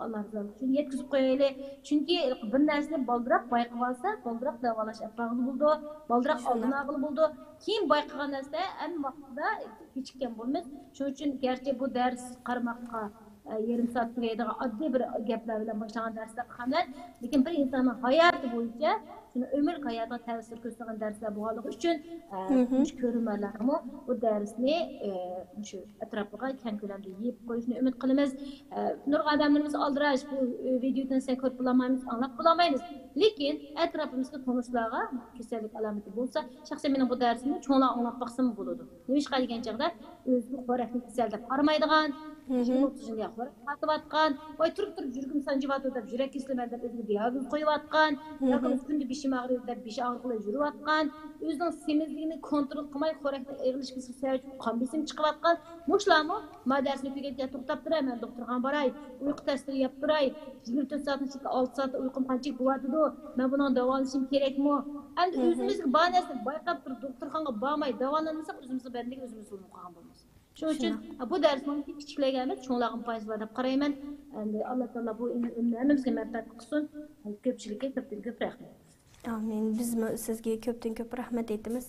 ئاللا رىزالىقى ئۈچۈن يەتكۈزۈپ قويايلى. چۈنكى بىر نەرسىنى بالدۇراق بايقىۋالسا، بالدۇراق داۋالاش ئەپ بارغىلى بولىدۇ، بالدۇراق ئالدىنى ئالغىلى بولىدۇ. كېيىن بايقىغان نەرسە ھەممە ۋاقىتتا كېچىككەن بولىمىز. شۇنىڭ ئۈچۈن گەرچە بۇ دەرس قارىماققا، ئە، يېرىم سائەت تۈگەيدىغان ئاددىي بىر گەپلەر بىلەن باشلانغان دەرسلەر قىلغان بىلەن، لېكىن بىر ئىنساننىڭ ھاياتى بويىچە شۇنى ئۆمۈرلۈك ھاياتىغا تەسىر كۆرسىتىدىغان دەرسلەر بولغانلىقى ئۈچۈن، ئە، مۇشۇ كۆرۈرمەنلەرنىڭمۇ بۇ دەرسنى، ئە، مۇشۇ ئەتراپىغا كەڭ كۆلەمدە يېيىپ قويۇشىنى ئۈمىد قىلىمىز. ئە، نۇرغۇن ئادەملىرىمىز ئالدىراش، بۇ، ئە، ۋىدېودىن سەن كۆرۈپ بولالمايمىز، ئاڭلاپ بولالمايمىز. لېكىن ئەتراپىمىزدىكى تونۇشلارغا كېسەللىك ئالامىتى بولسا، شەخسەن مېنىڭ بۇ دەرسىمنى چوڭلار ئاڭلاپ باقسىمۇ بولىدۇ. نېمىشقا دېگەن چاغدا ئۆزىگە خورەكنى كېسەل دەپ قارىمايدىغان، كىشىنىڭ تۇزىنى خورەك تارتىۋاتقان، ۋاي تۇرۇپ تۇرۇپ يۈرىكىم سانجىۋاتىدۇ دەپ يۈرەك كېسىلى مەن دەپ ئۆزىگە دىئاگنوز قويۇۋاتقان، ياكى كۈندە بېشىم ئاغرىيدۇ دەپ بېشى ئاغرىقلا يۈرۈۋاتقان، ئۆزىنىڭ سېمىزلىكىنى كونترول قىلماي خورەكنى ئېغىر ئىچكىسى سەۋەبلىك قان بېسىمى چىقىۋاتقان، مۇشۇلارمۇ ما دەرسنى تۈگەتكەن توختاپ تۇراي، مەن دوختۇرخانىغا باراي، ئۇيقۇ تەستىرى يەپ تۇراي، يىگىرمە تۆت سائەتنىڭ ئىچىدە ئالتە سائەتتە ئۇيقۇم قانچىلىك بولۇۋاتىدۇ، مەن بۇنىڭغا داۋالىنىشىم كېرەكمۇ؟ ئەمدى ئۆزىمىزگە بار نەرسىنى بايقاپ تۇرۇپ دوختۇرخانىغا بارماي داۋالانمىساق ئۆزىمىزنىڭ بەدىنىگە ئۆزىمىز زۇلۇم قىلغان بولىمىز. شۇنىڭ ئۈچۈن بۇ دەرسنىڭ كىچىكلەرگە ئەمەس، چوڭلارغىمۇ پايدىسى بار دەپ قارايمەن. ئەمدى ئاللا تائالا بۇ ئىلمىدىن ھەممىمىزگە مەنپەئەت قىلسۇن. كۆپچىلىككە كۆپتىن كۆپ رەھمەت. ئامىن. بىزمۇ سىزگە كۆپتىن كۆپ رەھمەت ئېيتىمىز.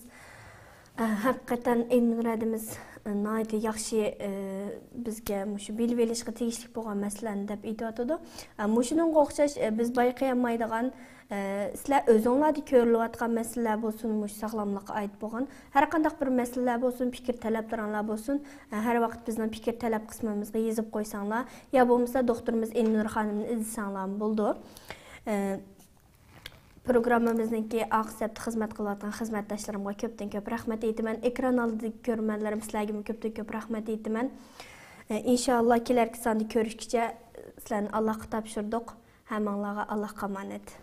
ئە، ھەقىقەتەن ئىلمىدىن ھەدىمىز، ئە، ناھايىتى ياخشى، ئە، بىزگە مۇشۇ بىلىۋېلىشقا تېگىشلىك بولغان مەسىلىلەرنى دەپ ئېيتىۋاتىدۇ. ئە، مۇشۇنىڭغا ئوخشاش، ئە، بىز بايقىيالمايدىغان، ئە، سىلەر ئۆزۈڭلاردا كۆرۈلۈۋاتقان مەسىلىلەر بولسۇن، مۇشۇ ساغلاملىققا ئائىت بولغان ھەر قانداق بىر مەسىلىلەر بولسۇن، پىكىر تەلەپلىرىڭلار بولسۇن، ئە، ھەر ۋاقىت بىزنىڭ پىكىر تەلەپ قىسمىمىزغا يېزىپ قويساڭلار، يا بولمىسا دوختۇرىمىز ئىلمىنۇر خانىمنى ئىزدىسەڭلارمۇ بولىدۇ. ئە، پروگراممىمىزنىڭكى ئارقا سەپتە خىزمەت قىلىۋاتقان خىزمەتداشلىرىمغا كۆپتىن كۆپ رەھمەت ئېيتىمەن. ئېكران ئالدىدىكى كۆرۈرمەنلىرىم، سىلەرگىمۇ كۆپتىن كۆپ رەھمەت ئېيتىمەن. ئە، ئىنشائاللا، كېلەركى ساندا كۆرۈشكىچە سىلەرنى ئاللاغا تاپشۇردۇق. ھەممىڭلارغا ئاللاغا ئامانەت.